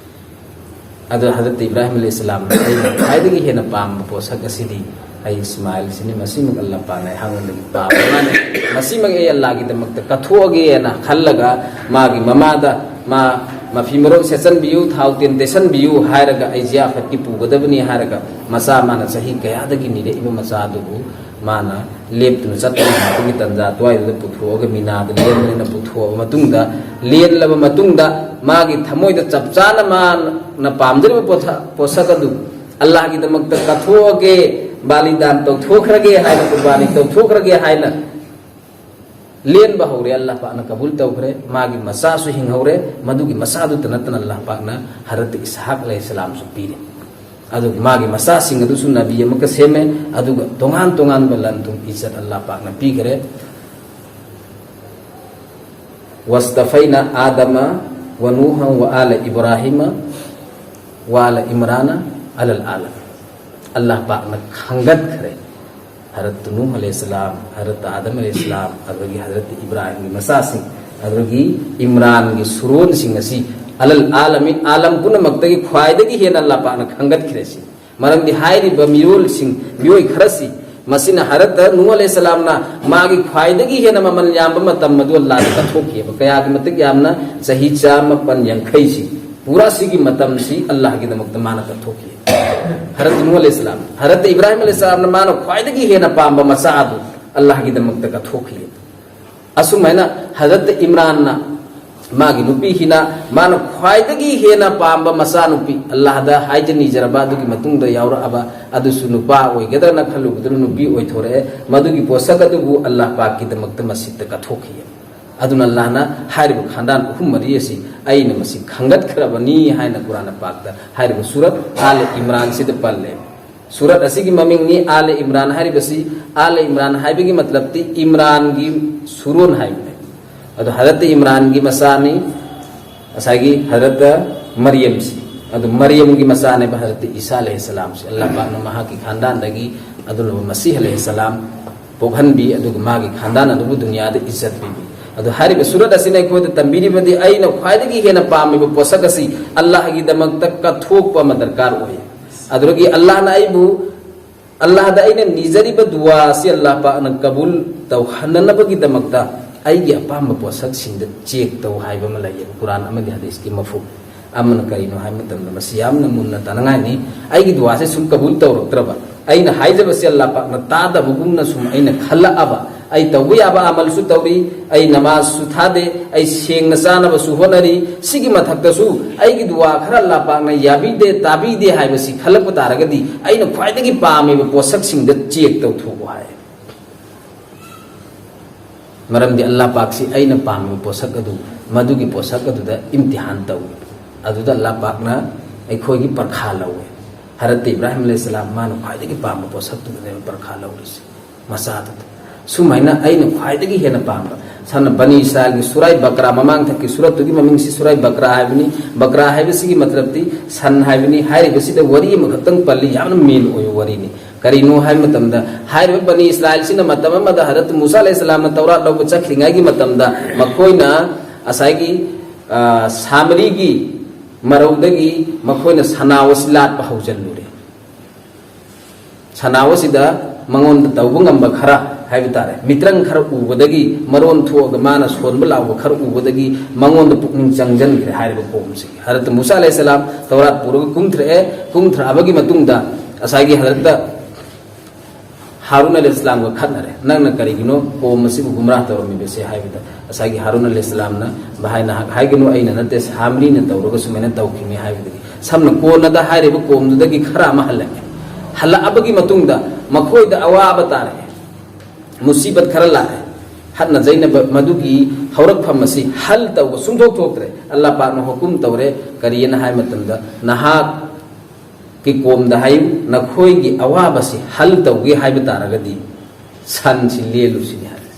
ꯑꯗꯣ ꯍꯖꯔꯠ ꯏꯕ꯭ꯔꯥꯍꯤꯝ ꯑꯂꯩꯍꯤꯁꯁꯂꯥꯝꯅ ꯑꯩꯅ ꯈ꯭ꯋꯥꯏꯗꯒꯤ ꯍꯦꯟꯅ ꯄꯥꯝꯕ ꯄꯣꯠꯁꯛ ꯑꯁꯤꯗꯤ ꯑꯩ ꯏꯁꯃꯥꯏꯜꯁꯤꯅꯤ, ꯃꯁꯤꯃꯛ ꯑꯜꯂꯥꯍ ꯄꯥꯛꯅ ꯑꯩꯍꯥꯛꯉꯣꯟꯗꯒꯤ ꯄꯥꯝꯕ ꯃꯥꯅꯤ, ꯃꯁꯤꯃꯛ ꯑꯩ ꯑꯜꯂꯥꯍꯒꯤꯗꯃꯛꯇ ꯀꯠꯊꯣꯛꯑꯒꯦꯅ ꯈꯜꯂꯒ ꯃꯥꯒꯤ ꯃꯃꯥꯗ ꯃꯥ ꯃꯐꯤ ꯃꯔꯣꯟ ꯁꯦꯠꯆꯟꯕꯤꯌꯨ, ꯊꯥꯎ ꯇꯦꯟ ꯇꯩꯁꯟꯕꯤꯌꯨ ꯍꯥꯏꯔꯒ ꯑꯩ ꯖꯤꯌꯥꯐꯠꯀꯤ ꯄꯨꯒꯗꯕꯅꯤ ꯍꯥꯏꯔꯒ ꯃꯆꯥ, ꯃꯥꯅ ꯆꯍꯤ ꯀꯌꯥꯗꯒꯤ ꯅꯤꯔꯛꯏꯕ ꯃꯆꯥ ꯑꯗꯨꯕꯨ ꯃꯥꯅ ꯂꯦꯞꯇꯨꯅ ꯆꯠꯄ ꯉꯝꯕꯒꯤ ꯇꯥꯟꯖꯥ ꯑꯗꯨꯋꯥꯏꯗꯨꯗ ꯄꯨꯊꯣꯛꯑꯒ ꯃꯤꯅꯥꯗ ꯂꯦꯟꯕꯅꯤꯅ, ꯄꯨꯊꯣꯛꯑꯕ ꯃꯇꯨꯡꯗ, ꯂꯦꯟꯂꯕ ꯃꯇꯨꯡꯗ ꯃꯥꯒꯤ ꯊꯃꯣꯏꯗ ꯆꯞ ꯆꯥꯅ ꯃꯥꯅ ꯄꯥꯝꯖꯔꯤꯕ ꯄꯣꯠꯊ-, ꯄꯣꯠꯁꯛ ꯑꯗꯨ ꯑꯜꯂꯥꯍꯒꯤꯗꯃꯛꯇ ꯀꯠꯊꯣꯛꯑꯒꯦ, ꯕꯥꯂꯤꯗꯥꯟ ꯇꯧꯊꯣꯛꯈ꯭ꯔꯒꯦ ꯍꯥꯏꯅ, ꯀꯨꯔꯕꯥꯅꯤ ꯇꯧꯊꯣꯛꯈ꯭ꯔꯒꯦ ꯍꯥꯏꯅ ꯂꯦꯟꯕ ꯍꯧꯔꯦ꯫ ꯑꯜꯂꯥꯍ ꯄꯥꯛꯅ ꯀꯕꯨꯜ ꯇꯧꯈ꯭ꯔꯦ꯫ ꯃꯥꯒꯤ ꯃꯆꯥꯁꯨ ꯍꯤꯡꯍꯧꯔꯦ꯫ ꯃꯗꯨꯒꯤ ꯃꯆꯥꯗꯨꯇ ꯅꯠꯇꯅ ꯑꯜꯂꯥꯍ ꯄꯥꯛꯅ ꯍꯖꯔꯠ ꯏꯁꯍꯥꯛ ꯑꯂꯩꯍꯤꯁꯁꯂꯥꯝꯁꯨ ꯄꯤꯔꯦ꯫ ꯑꯗꯨꯒ ꯃꯥꯒꯤ ꯃꯆꯥꯁꯤꯡ ꯑꯗꯨꯁꯨ ꯅꯕꯤ ꯑꯃꯛꯀ ꯁꯦꯝꯃꯦ꯫ ꯑꯗꯨꯒ ꯇꯣꯉꯥꯟ ꯇꯣꯉꯥꯟꯕ ꯂꯟ ꯊꯨꯝ ꯏꯖꯠ ꯑꯜꯂꯥꯍ ꯄꯥꯛꯅ ꯄꯤꯈ꯭ꯔꯦ꯫ "ꯋꯥꯁꯇꯐꯩꯅ ꯑꯥꯗꯃ ꯋ ꯅꯨꯍ ꯋ ꯑꯥꯂ ꯏꯕ꯭ꯔꯥꯍꯤꯃ ꯋ ꯑꯥꯂ ꯏꯝꯔꯥꯅ ꯑꯂꯜ ꯑꯥꯂꯃꯤꯟ"꯫ ꯑꯜꯂꯥꯍ ꯄꯥꯛꯅ ꯈꯪꯒꯠꯈ꯭ꯔꯦ꯫ ꯍꯔꯠ ꯅꯨꯍ ꯑꯂꯩꯍꯤꯁꯁꯂꯥꯝ, ꯍꯔꯠ ꯑꯥꯗꯝ ꯑꯂꯩꯍꯤꯁꯁꯂꯥꯝ, ꯑꯗꯨꯗꯒꯤ ꯍꯔꯠ ꯏꯕ꯭ꯔꯥꯍꯤꯝꯒꯤ ꯃꯆꯥꯁꯤꯡ, ꯑꯗꯨꯗꯒꯤ ꯏꯝꯔꯥꯟꯒꯤ ꯁꯨꯔꯣꯟꯁꯤꯡ ꯑꯁꯤ ꯑꯂꯜ ꯑꯥꯂꯃꯤꯟ, ꯑꯥꯂꯝ ꯄꯨꯝꯅꯃꯛꯇꯒꯤ ꯈ꯭ꯋꯥꯏꯗꯒꯤ ꯍꯦꯟꯅ ꯑꯜꯂꯥꯍ ꯄꯥꯛꯅ ꯈꯟꯒꯠꯈ꯭ꯔꯦ ꯁꯤ꯫ ꯃꯔꯝꯗꯤ ꯍꯥꯏꯔꯤꯕ ꯃꯤꯔꯣꯜꯁꯤꯡ, ꯃꯤꯑꯣꯏ ꯈꯔꯁꯤ, ꯃꯁꯤꯅ ꯍꯔꯠ ꯅꯨꯍ ꯑꯂꯩꯍꯤꯁꯁꯂꯥꯝꯅ ꯃꯥꯒꯤ ꯈ꯭ꯋꯥꯏꯗꯒꯤ ꯍꯦꯟꯅ ꯃꯃꯜ ꯌꯥꯝꯕ ꯃꯇꯝ ꯑꯗꯨ ꯑꯜꯂꯥꯍꯗ ꯀꯠꯊꯣꯛꯈꯤꯑꯕ꯫ ꯀꯌꯥꯒꯤ ꯃꯇꯤꯛ ꯌꯥꯝꯅ? ꯆꯍꯤ ꯆꯥꯃꯥꯄꯟ ꯌꯥꯡꯈꯩꯁꯤ, ꯄꯨꯔꯥ ꯁꯤꯒꯤ ꯃꯇꯝꯁꯤ ꯑꯜꯂꯥꯍꯒꯤꯗꯃꯛꯇ ꯃꯥꯅ ꯀꯠꯊꯣꯛꯈꯤ꯫ ꯍꯔꯠ ꯅꯨꯍ ꯑꯂꯩꯍꯤꯁꯁꯂꯥꯝ, ꯍꯔꯠ ꯏꯕ꯭ꯔꯥꯍꯤꯝ ꯑꯂꯩꯍꯤꯁꯁꯂꯥꯝꯅ ꯃꯥꯅ ꯈ꯭ꯋꯥꯏꯗꯒꯤ ꯍꯦꯟꯅ ꯄꯥꯝꯕ ꯃꯆꯥ ꯑꯗꯨ ꯑꯜꯂꯥꯍꯒꯤꯗꯃꯛꯇ ꯀꯠꯊꯣꯛꯈꯤ꯫ ꯑꯁꯨꯃꯥꯏꯅ ꯍꯖꯔꯠ ꯏꯝꯔꯥꯟꯅ, ꯃꯥꯒꯤ ꯅꯨꯄꯤꯁꯤꯅ, ꯃꯥꯅ ꯈ꯭ꯋꯥꯏꯗꯒꯤ ꯍꯦꯟꯅ ꯄꯥꯝꯕ ꯃꯆꯥꯅꯨꯄꯤ, ꯑꯜꯂꯥꯍꯗ ꯍꯥꯏꯖ ꯅꯤꯖꯔꯕ ꯑꯗꯨꯒꯤ ꯃꯇꯨꯡꯗ ꯌꯥꯎꯔꯛꯑꯕ ꯑꯗꯨꯁꯨ ꯅꯨꯄꯥ ꯑꯣꯏꯒꯗ꯭ꯔꯅ ꯈꯜꯂꯨꯕꯗꯨꯅ ꯅꯨꯄꯤ ꯑꯣꯏꯊꯣꯔꯛꯑꯦ꯫ ꯃꯗꯨꯒꯤ ꯄꯣꯠꯁꯛ ꯑꯗꯨꯕꯨ ꯑꯜꯂꯥꯍ ꯄꯥꯛꯀꯤꯗꯃꯛꯇ ꯃꯁꯤꯠꯇ ꯀꯠꯊꯣꯛꯈꯤ꯫ ꯑꯗꯨꯅ ꯑꯜꯂꯥꯍꯅ ꯍꯥꯏꯔꯤꯕ ꯈꯥꯟꯗꯥꯟ ꯑꯍꯨꯝ ꯃꯔꯤ ꯑꯁꯤ ꯑꯩꯅ ꯃꯁꯤ ꯈꯟꯒꯠꯈ꯭ꯔꯕꯅꯤ ꯍꯥꯏꯅ ꯀꯨꯔꯥꯟ ꯄꯥꯛꯇ ꯍꯥꯏꯔꯤꯕ ꯁꯨꯔꯠ ꯑꯥꯂ ꯏꯝꯔꯥꯟꯁꯤꯗ ꯄꯜꯂꯦ꯫ ꯁꯨꯔꯠ ꯑꯁꯤꯒꯤ ꯃꯃꯤꯡꯅꯤ ꯑꯥꯂ ꯏꯝꯔꯥꯟ ꯍꯥꯏꯔꯤꯕꯁꯤ꯫ ꯑꯥꯂ ꯏꯝꯔꯥꯟ ꯍꯥꯏꯕꯒꯤ ꯃꯇꯂꯕꯇꯤ ꯏꯝꯔꯥꯟꯒꯤ ꯁꯨꯔꯣꯟ ꯍꯥꯏꯕꯅꯤ꯫ ꯑꯗꯣ ꯍꯖꯔꯠ ꯏꯝꯔꯥꯟꯒꯤ ꯃꯆꯥꯅꯤ ꯉꯁꯥꯏꯒꯤ ꯍꯖꯔꯠ ꯃꯔꯤꯌꯝꯁꯤ꯫ ꯑꯗꯨ ꯃꯔꯤꯌꯝꯒꯤ ꯃꯆꯥꯅꯦꯕ ꯍꯖꯔꯠ ꯏꯁꯥ ꯑꯂꯩꯍꯤꯁꯁꯂꯥꯝꯁꯤ꯫ ꯑꯜꯂꯥꯍ ꯄꯥꯛꯅ ꯃꯍꯥꯛꯀꯤ ꯈꯥꯟꯗꯥꯟꯗꯒꯤ ꯑꯗꯨꯅ ꯃꯁꯤꯍ ꯑꯂꯩꯍꯤꯁꯁꯂꯥꯝ ꯄꯣꯛꯍꯟꯕꯤ, ꯑꯗꯨꯒ ꯃꯥꯒꯤ ꯈꯥꯟꯗꯥꯟ ꯑꯗꯨꯕꯨ ꯗꯨꯅꯤꯌꯥꯗ ꯏꯖꯠ ꯄꯤꯕꯤ꯫ ꯑꯗꯨ ꯍꯥꯏꯔꯤꯕ ꯁꯨꯔꯠ ꯑꯁꯤꯅ ꯑꯩꯈꯣꯏꯗ ꯇꯝꯕꯤꯔꯤꯕꯗꯤ ꯑꯩꯅ ꯈ꯭ꯋꯥꯏꯗꯒꯤ ꯍꯦꯟꯅ ꯄꯥꯝꯃꯤꯕ ꯄꯣꯠꯁꯛ ꯑꯁꯤ ꯑꯜꯂꯥꯍꯒꯤꯗꯃꯛꯇ ꯀꯠꯊꯣꯛꯄ ꯑꯃ ꯗꯔꯀꯥꯔ ꯑꯣꯏ꯫ ꯑꯗꯨꯗꯒꯤ ꯑꯜꯂꯥꯍꯅ ꯑꯩꯕꯨ, ꯑꯜꯂꯥꯍꯗ ꯑꯩꯅ ꯅꯤꯖꯔꯤꯕ ꯗꯨꯋꯥ ꯑꯁꯤ ꯑꯜꯂꯥꯍ ꯄꯥꯛꯅ ꯀꯕꯨꯜ ꯇꯧꯍꯟꯅꯅꯕꯒꯤꯗꯃꯛꯇ ꯑꯩꯒꯤ ꯑꯄꯥꯝꯕ ꯄꯣꯠꯁꯛꯁꯤꯡꯗ ꯆꯦꯛ ꯇꯧ ꯍꯥꯏꯕ ꯑꯃ ꯂꯩꯌꯦꯕ ꯀꯨꯔꯥꯟ ꯑꯃꯗꯤ ꯍꯗꯤꯁꯀꯤ ꯃꯐꯨꯝ꯫ ꯑꯃꯅ ꯀꯔꯤꯅꯣ ꯍꯥꯏꯕ ꯃꯇꯝꯗ ꯃꯁꯤ ꯌꯥꯝꯅ ꯃꯨꯟꯅ ꯇꯥꯅꯉꯥꯏꯅꯤ꯫ ꯑꯩꯒꯤ ꯗꯨꯋꯥꯁꯦ ꯁꯨꯝ ꯀꯕꯨꯜ ꯇꯧꯔꯛꯇ꯭ꯔꯕ, ꯑꯩꯅ ꯍꯥꯏꯖꯕꯁꯦ ꯑꯜꯂꯥꯍ ꯄꯥꯛꯅ ꯇꯥꯗꯕꯒꯨꯝꯅ ꯁꯨꯝ ꯑꯩꯅ ꯈꯜꯂꯛꯑꯕ, ꯑꯩ ꯇꯧꯕ ꯌꯥꯕ ꯑꯃꯜꯁꯨ ꯇꯧꯔꯤ, ꯑꯩ ꯅꯃꯥꯖꯁꯨ ꯊꯥꯗꯦ, ꯑꯩ ꯁꯦꯡꯅ ꯆꯥꯅꯕꯁꯨ ꯍꯣꯠꯅꯔꯤ, ꯁꯤꯒꯤ ꯃꯊꯛꯇꯁꯨ ꯑꯩꯒꯤ ꯗꯨꯋꯥ ꯈꯔ ꯑꯜꯂꯥꯍ ꯄꯥꯛꯅ ꯌꯥꯕꯤꯗꯦ, ꯇꯥꯕꯤꯗꯦ ꯍꯥꯏꯕꯁꯤ ꯈꯜꯂꯛꯄ ꯇꯥꯔꯒꯗꯤ ꯑꯩꯅ ꯈ꯭ꯋꯥꯏꯗꯒꯤ ꯄꯥꯝꯃꯤꯕ ꯄꯣꯠꯁꯛꯁꯤꯡꯗ ꯆꯦꯛ ꯇꯧꯊꯣꯛꯎ ꯍꯥꯏ꯫ ꯃꯔꯝꯗꯤ ꯑꯜꯂꯥꯍ ꯄꯥꯛꯁꯤ ꯑꯩꯅ ꯄꯥꯝꯃꯤꯕ ꯄꯣꯠꯁꯛ ꯑꯗꯨ, ꯃꯗꯨꯒꯤ ꯄꯣꯠꯁꯛ ꯑꯗꯨꯗ ꯏꯝꯇꯤꯍꯥꯟ ꯇꯧꯏ꯫ ꯑꯗꯨꯗ ꯑꯜꯂꯥꯍ ꯄꯥꯛꯅ ꯑꯩꯈꯣꯏꯒꯤ ꯄꯔꯈꯥ ꯂꯧꯏ꯫ ꯍꯔꯠ ꯏꯕ꯭ꯔꯥꯍꯤꯝ ꯑꯂꯩꯍꯤꯁꯁꯂꯥꯝ ꯃꯥꯅ ꯈ꯭ꯋꯥꯏꯗꯒꯤ ꯄꯥꯝꯕ ꯄꯣꯠꯁꯛꯇꯨꯗꯅꯦꯕ ꯄꯔꯈꯥ ꯂꯧꯔꯤꯁꯦ, ꯃꯆꯥꯗꯨꯗ꯫ ꯁꯨꯃꯥꯏꯅ ꯑꯩꯅ ꯈ꯭ꯋꯥꯏꯗꯒꯤ ꯍꯦꯟꯅ ꯄꯥꯝꯕ, ꯁꯝꯅ ꯕꯅꯤ ꯏꯁꯔꯥꯏꯜꯒꯤ ꯁꯨꯔꯥꯏ ꯕꯀ꯭ꯔꯥ, ꯃꯃꯥꯡꯊꯛꯀꯤ ꯁꯨꯔꯠꯇꯨꯒꯤ ꯃꯃꯤꯡꯁꯤ ꯁꯨꯔꯥꯏ ꯕꯀ꯭ꯔꯥ ꯍꯥꯏꯕꯅꯤ꯫ ꯕꯀ꯭ꯔꯥ ꯍꯥꯏꯕꯁꯤꯒꯤ ꯃꯇꯂꯕꯇꯤ ꯁꯟ ꯍꯥꯏꯕꯅꯤ꯫ ꯍꯥꯏꯔꯤꯕꯁꯤꯗ ꯋꯥꯔꯤ ꯑꯃꯈꯛꯇꯪ ꯄꯜꯂꯤ, ꯌꯥꯝꯅ ꯃꯦꯟ ꯑꯣꯏꯕ ꯋꯥꯔꯤꯅꯤ꯫ ꯀꯔꯤꯅꯣ ꯍꯥꯏꯕ ꯃꯇꯝꯗ, ꯍꯥꯏꯔꯤꯕ ꯕꯅꯤ ꯏꯁꯔꯥꯏꯜꯁꯤꯅ ꯃꯇꯝ ꯑꯃꯗ ꯍꯖꯔꯠ ꯃꯨꯁꯥ ꯑꯂꯩꯍꯤꯁꯁꯂꯥꯝꯅ ꯇꯧꯔꯥꯠ ꯂꯧꯕ ꯆꯠꯈ꯭ꯔꯤꯉꯩꯒꯤ ꯃꯇꯝꯗ ꯃꯈꯣꯏꯅ ꯉꯁꯥꯏꯒꯤ, ꯑ, ꯁꯥꯃꯔꯤꯒꯤ ꯃꯔꯧꯗꯒꯤ ꯃꯈꯣꯏꯅ ꯁꯅꯥ ꯑꯁꯤ ꯂꯥꯠꯄ ꯍꯧꯖꯤꯜꯂꯨꯔꯦ꯫ ꯁꯅꯥ ꯑꯁꯤꯗ ꯃꯉꯣꯟꯗ ꯇꯧꯕ ꯉꯝꯕ ꯈꯔ ꯍꯥꯏꯕ ꯇꯥꯔꯦ, ꯃꯤꯇ꯭ꯔꯪ ꯈꯔ ꯎꯕꯗꯒꯤ ꯃꯔꯣꯟ ꯊꯣꯛꯑꯒ ꯃꯥꯅ ꯁꯣꯟꯕ ꯂꯥꯎꯕ ꯈꯔ ꯎꯕꯗꯒꯤ ꯃꯉꯣꯟꯗ ꯄꯨꯛꯅꯤꯡ ꯆꯪꯁꯤꯟꯈ꯭ꯔꯦ ꯍꯥꯏꯔꯤꯕ ꯀꯣꯝꯁꯤꯒꯤ꯫ ꯍꯖꯔꯠ ꯃꯨꯁꯥ ꯑꯂꯩꯍꯤꯁꯁꯂꯥꯝ ꯇꯧꯔꯥꯠ ꯄꯨꯔꯒ ꯀꯨꯝꯊꯔꯛꯑꯦ꯫ ꯀꯨꯝꯊꯔꯛꯑꯕꯒꯤ ꯃꯇꯨꯡꯗ ꯉꯁꯥꯏꯒꯤ ꯍꯖꯔꯠꯇ ꯍꯥꯔꯨꯟ ꯑꯂꯩꯍꯤꯁꯁꯂꯥꯝꯒ ꯈꯠꯅꯔꯦ꯫ "ꯅꯪꯅ ꯀꯔꯤꯒꯤꯅꯣ ꯀꯣꯝ ꯑꯁꯤꯕꯨ ꯒꯨꯝꯔꯥ ꯇꯧꯔꯝꯃꯤꯕꯁꯦ?" ꯍꯥꯏꯕꯗ ꯉꯁꯥꯏꯒꯤ ꯍꯥꯔꯨꯟ ꯑꯂꯩꯍꯤꯁꯁꯂꯥꯝꯅ, "ꯚꯥꯏ, ꯅꯍꯥꯛ ꯍꯥꯏꯒꯅꯨ, ꯑꯩꯅ ꯅꯠꯇꯦ, ꯁꯥꯃꯔꯤꯅ ꯇꯧꯔꯒ ꯁꯨꯃꯥꯏꯅ ꯇꯧꯈꯤꯕꯅꯤ" ꯍꯥꯏꯕꯗꯒꯤ ꯁꯝꯅ ꯀꯣꯟꯅꯗ ꯍꯥꯏꯔꯤꯕ ꯀꯣꯝꯗꯨꯗꯒꯤ ꯈꯔ ꯑꯃ ꯍꯜꯂꯛꯑꯦ꯫ ꯍꯜꯂꯛꯑꯕꯒꯤ ꯃꯇꯨꯡꯗ ꯃꯈꯣꯏꯗ ꯑꯋꯥꯕ ꯇꯥꯔꯛꯑꯦ, ꯃꯨꯁꯤꯕꯠ ꯈꯔ ꯂꯥꯛꯑꯦ꯫ ꯍꯠꯅ ꯆꯩꯅꯕ ꯃꯗꯨꯒꯤ ꯍꯧꯔꯛꯐꯝ ꯑꯁꯤ ꯍꯜ ꯇꯧꯕ ꯁꯨꯡꯊꯣꯛ ꯊꯣꯛꯇ꯭ꯔꯦ꯫ ꯑꯜꯂꯥꯍ ꯄꯥꯛꯅ ꯍꯨꯀꯨꯝ ꯇꯧꯔꯦ, ꯀꯔꯤꯅ ꯍꯥꯏ ꯃꯇꯝꯗ, "ꯅꯍꯥꯛꯀꯤ ꯀꯣꯝꯗ ꯍꯥꯏꯌꯨ, ꯅꯈꯣꯏꯒꯤ ꯑꯋꯥꯕꯁꯤ ꯍꯜ ꯇꯧꯒꯦ ꯍꯥꯏꯕ ꯇꯥꯔꯒꯗꯤ ꯁꯟꯁꯤ ꯂꯦꯜꯂꯨ" ꯁꯤꯅꯤ ꯍꯥꯏꯔꯦ꯫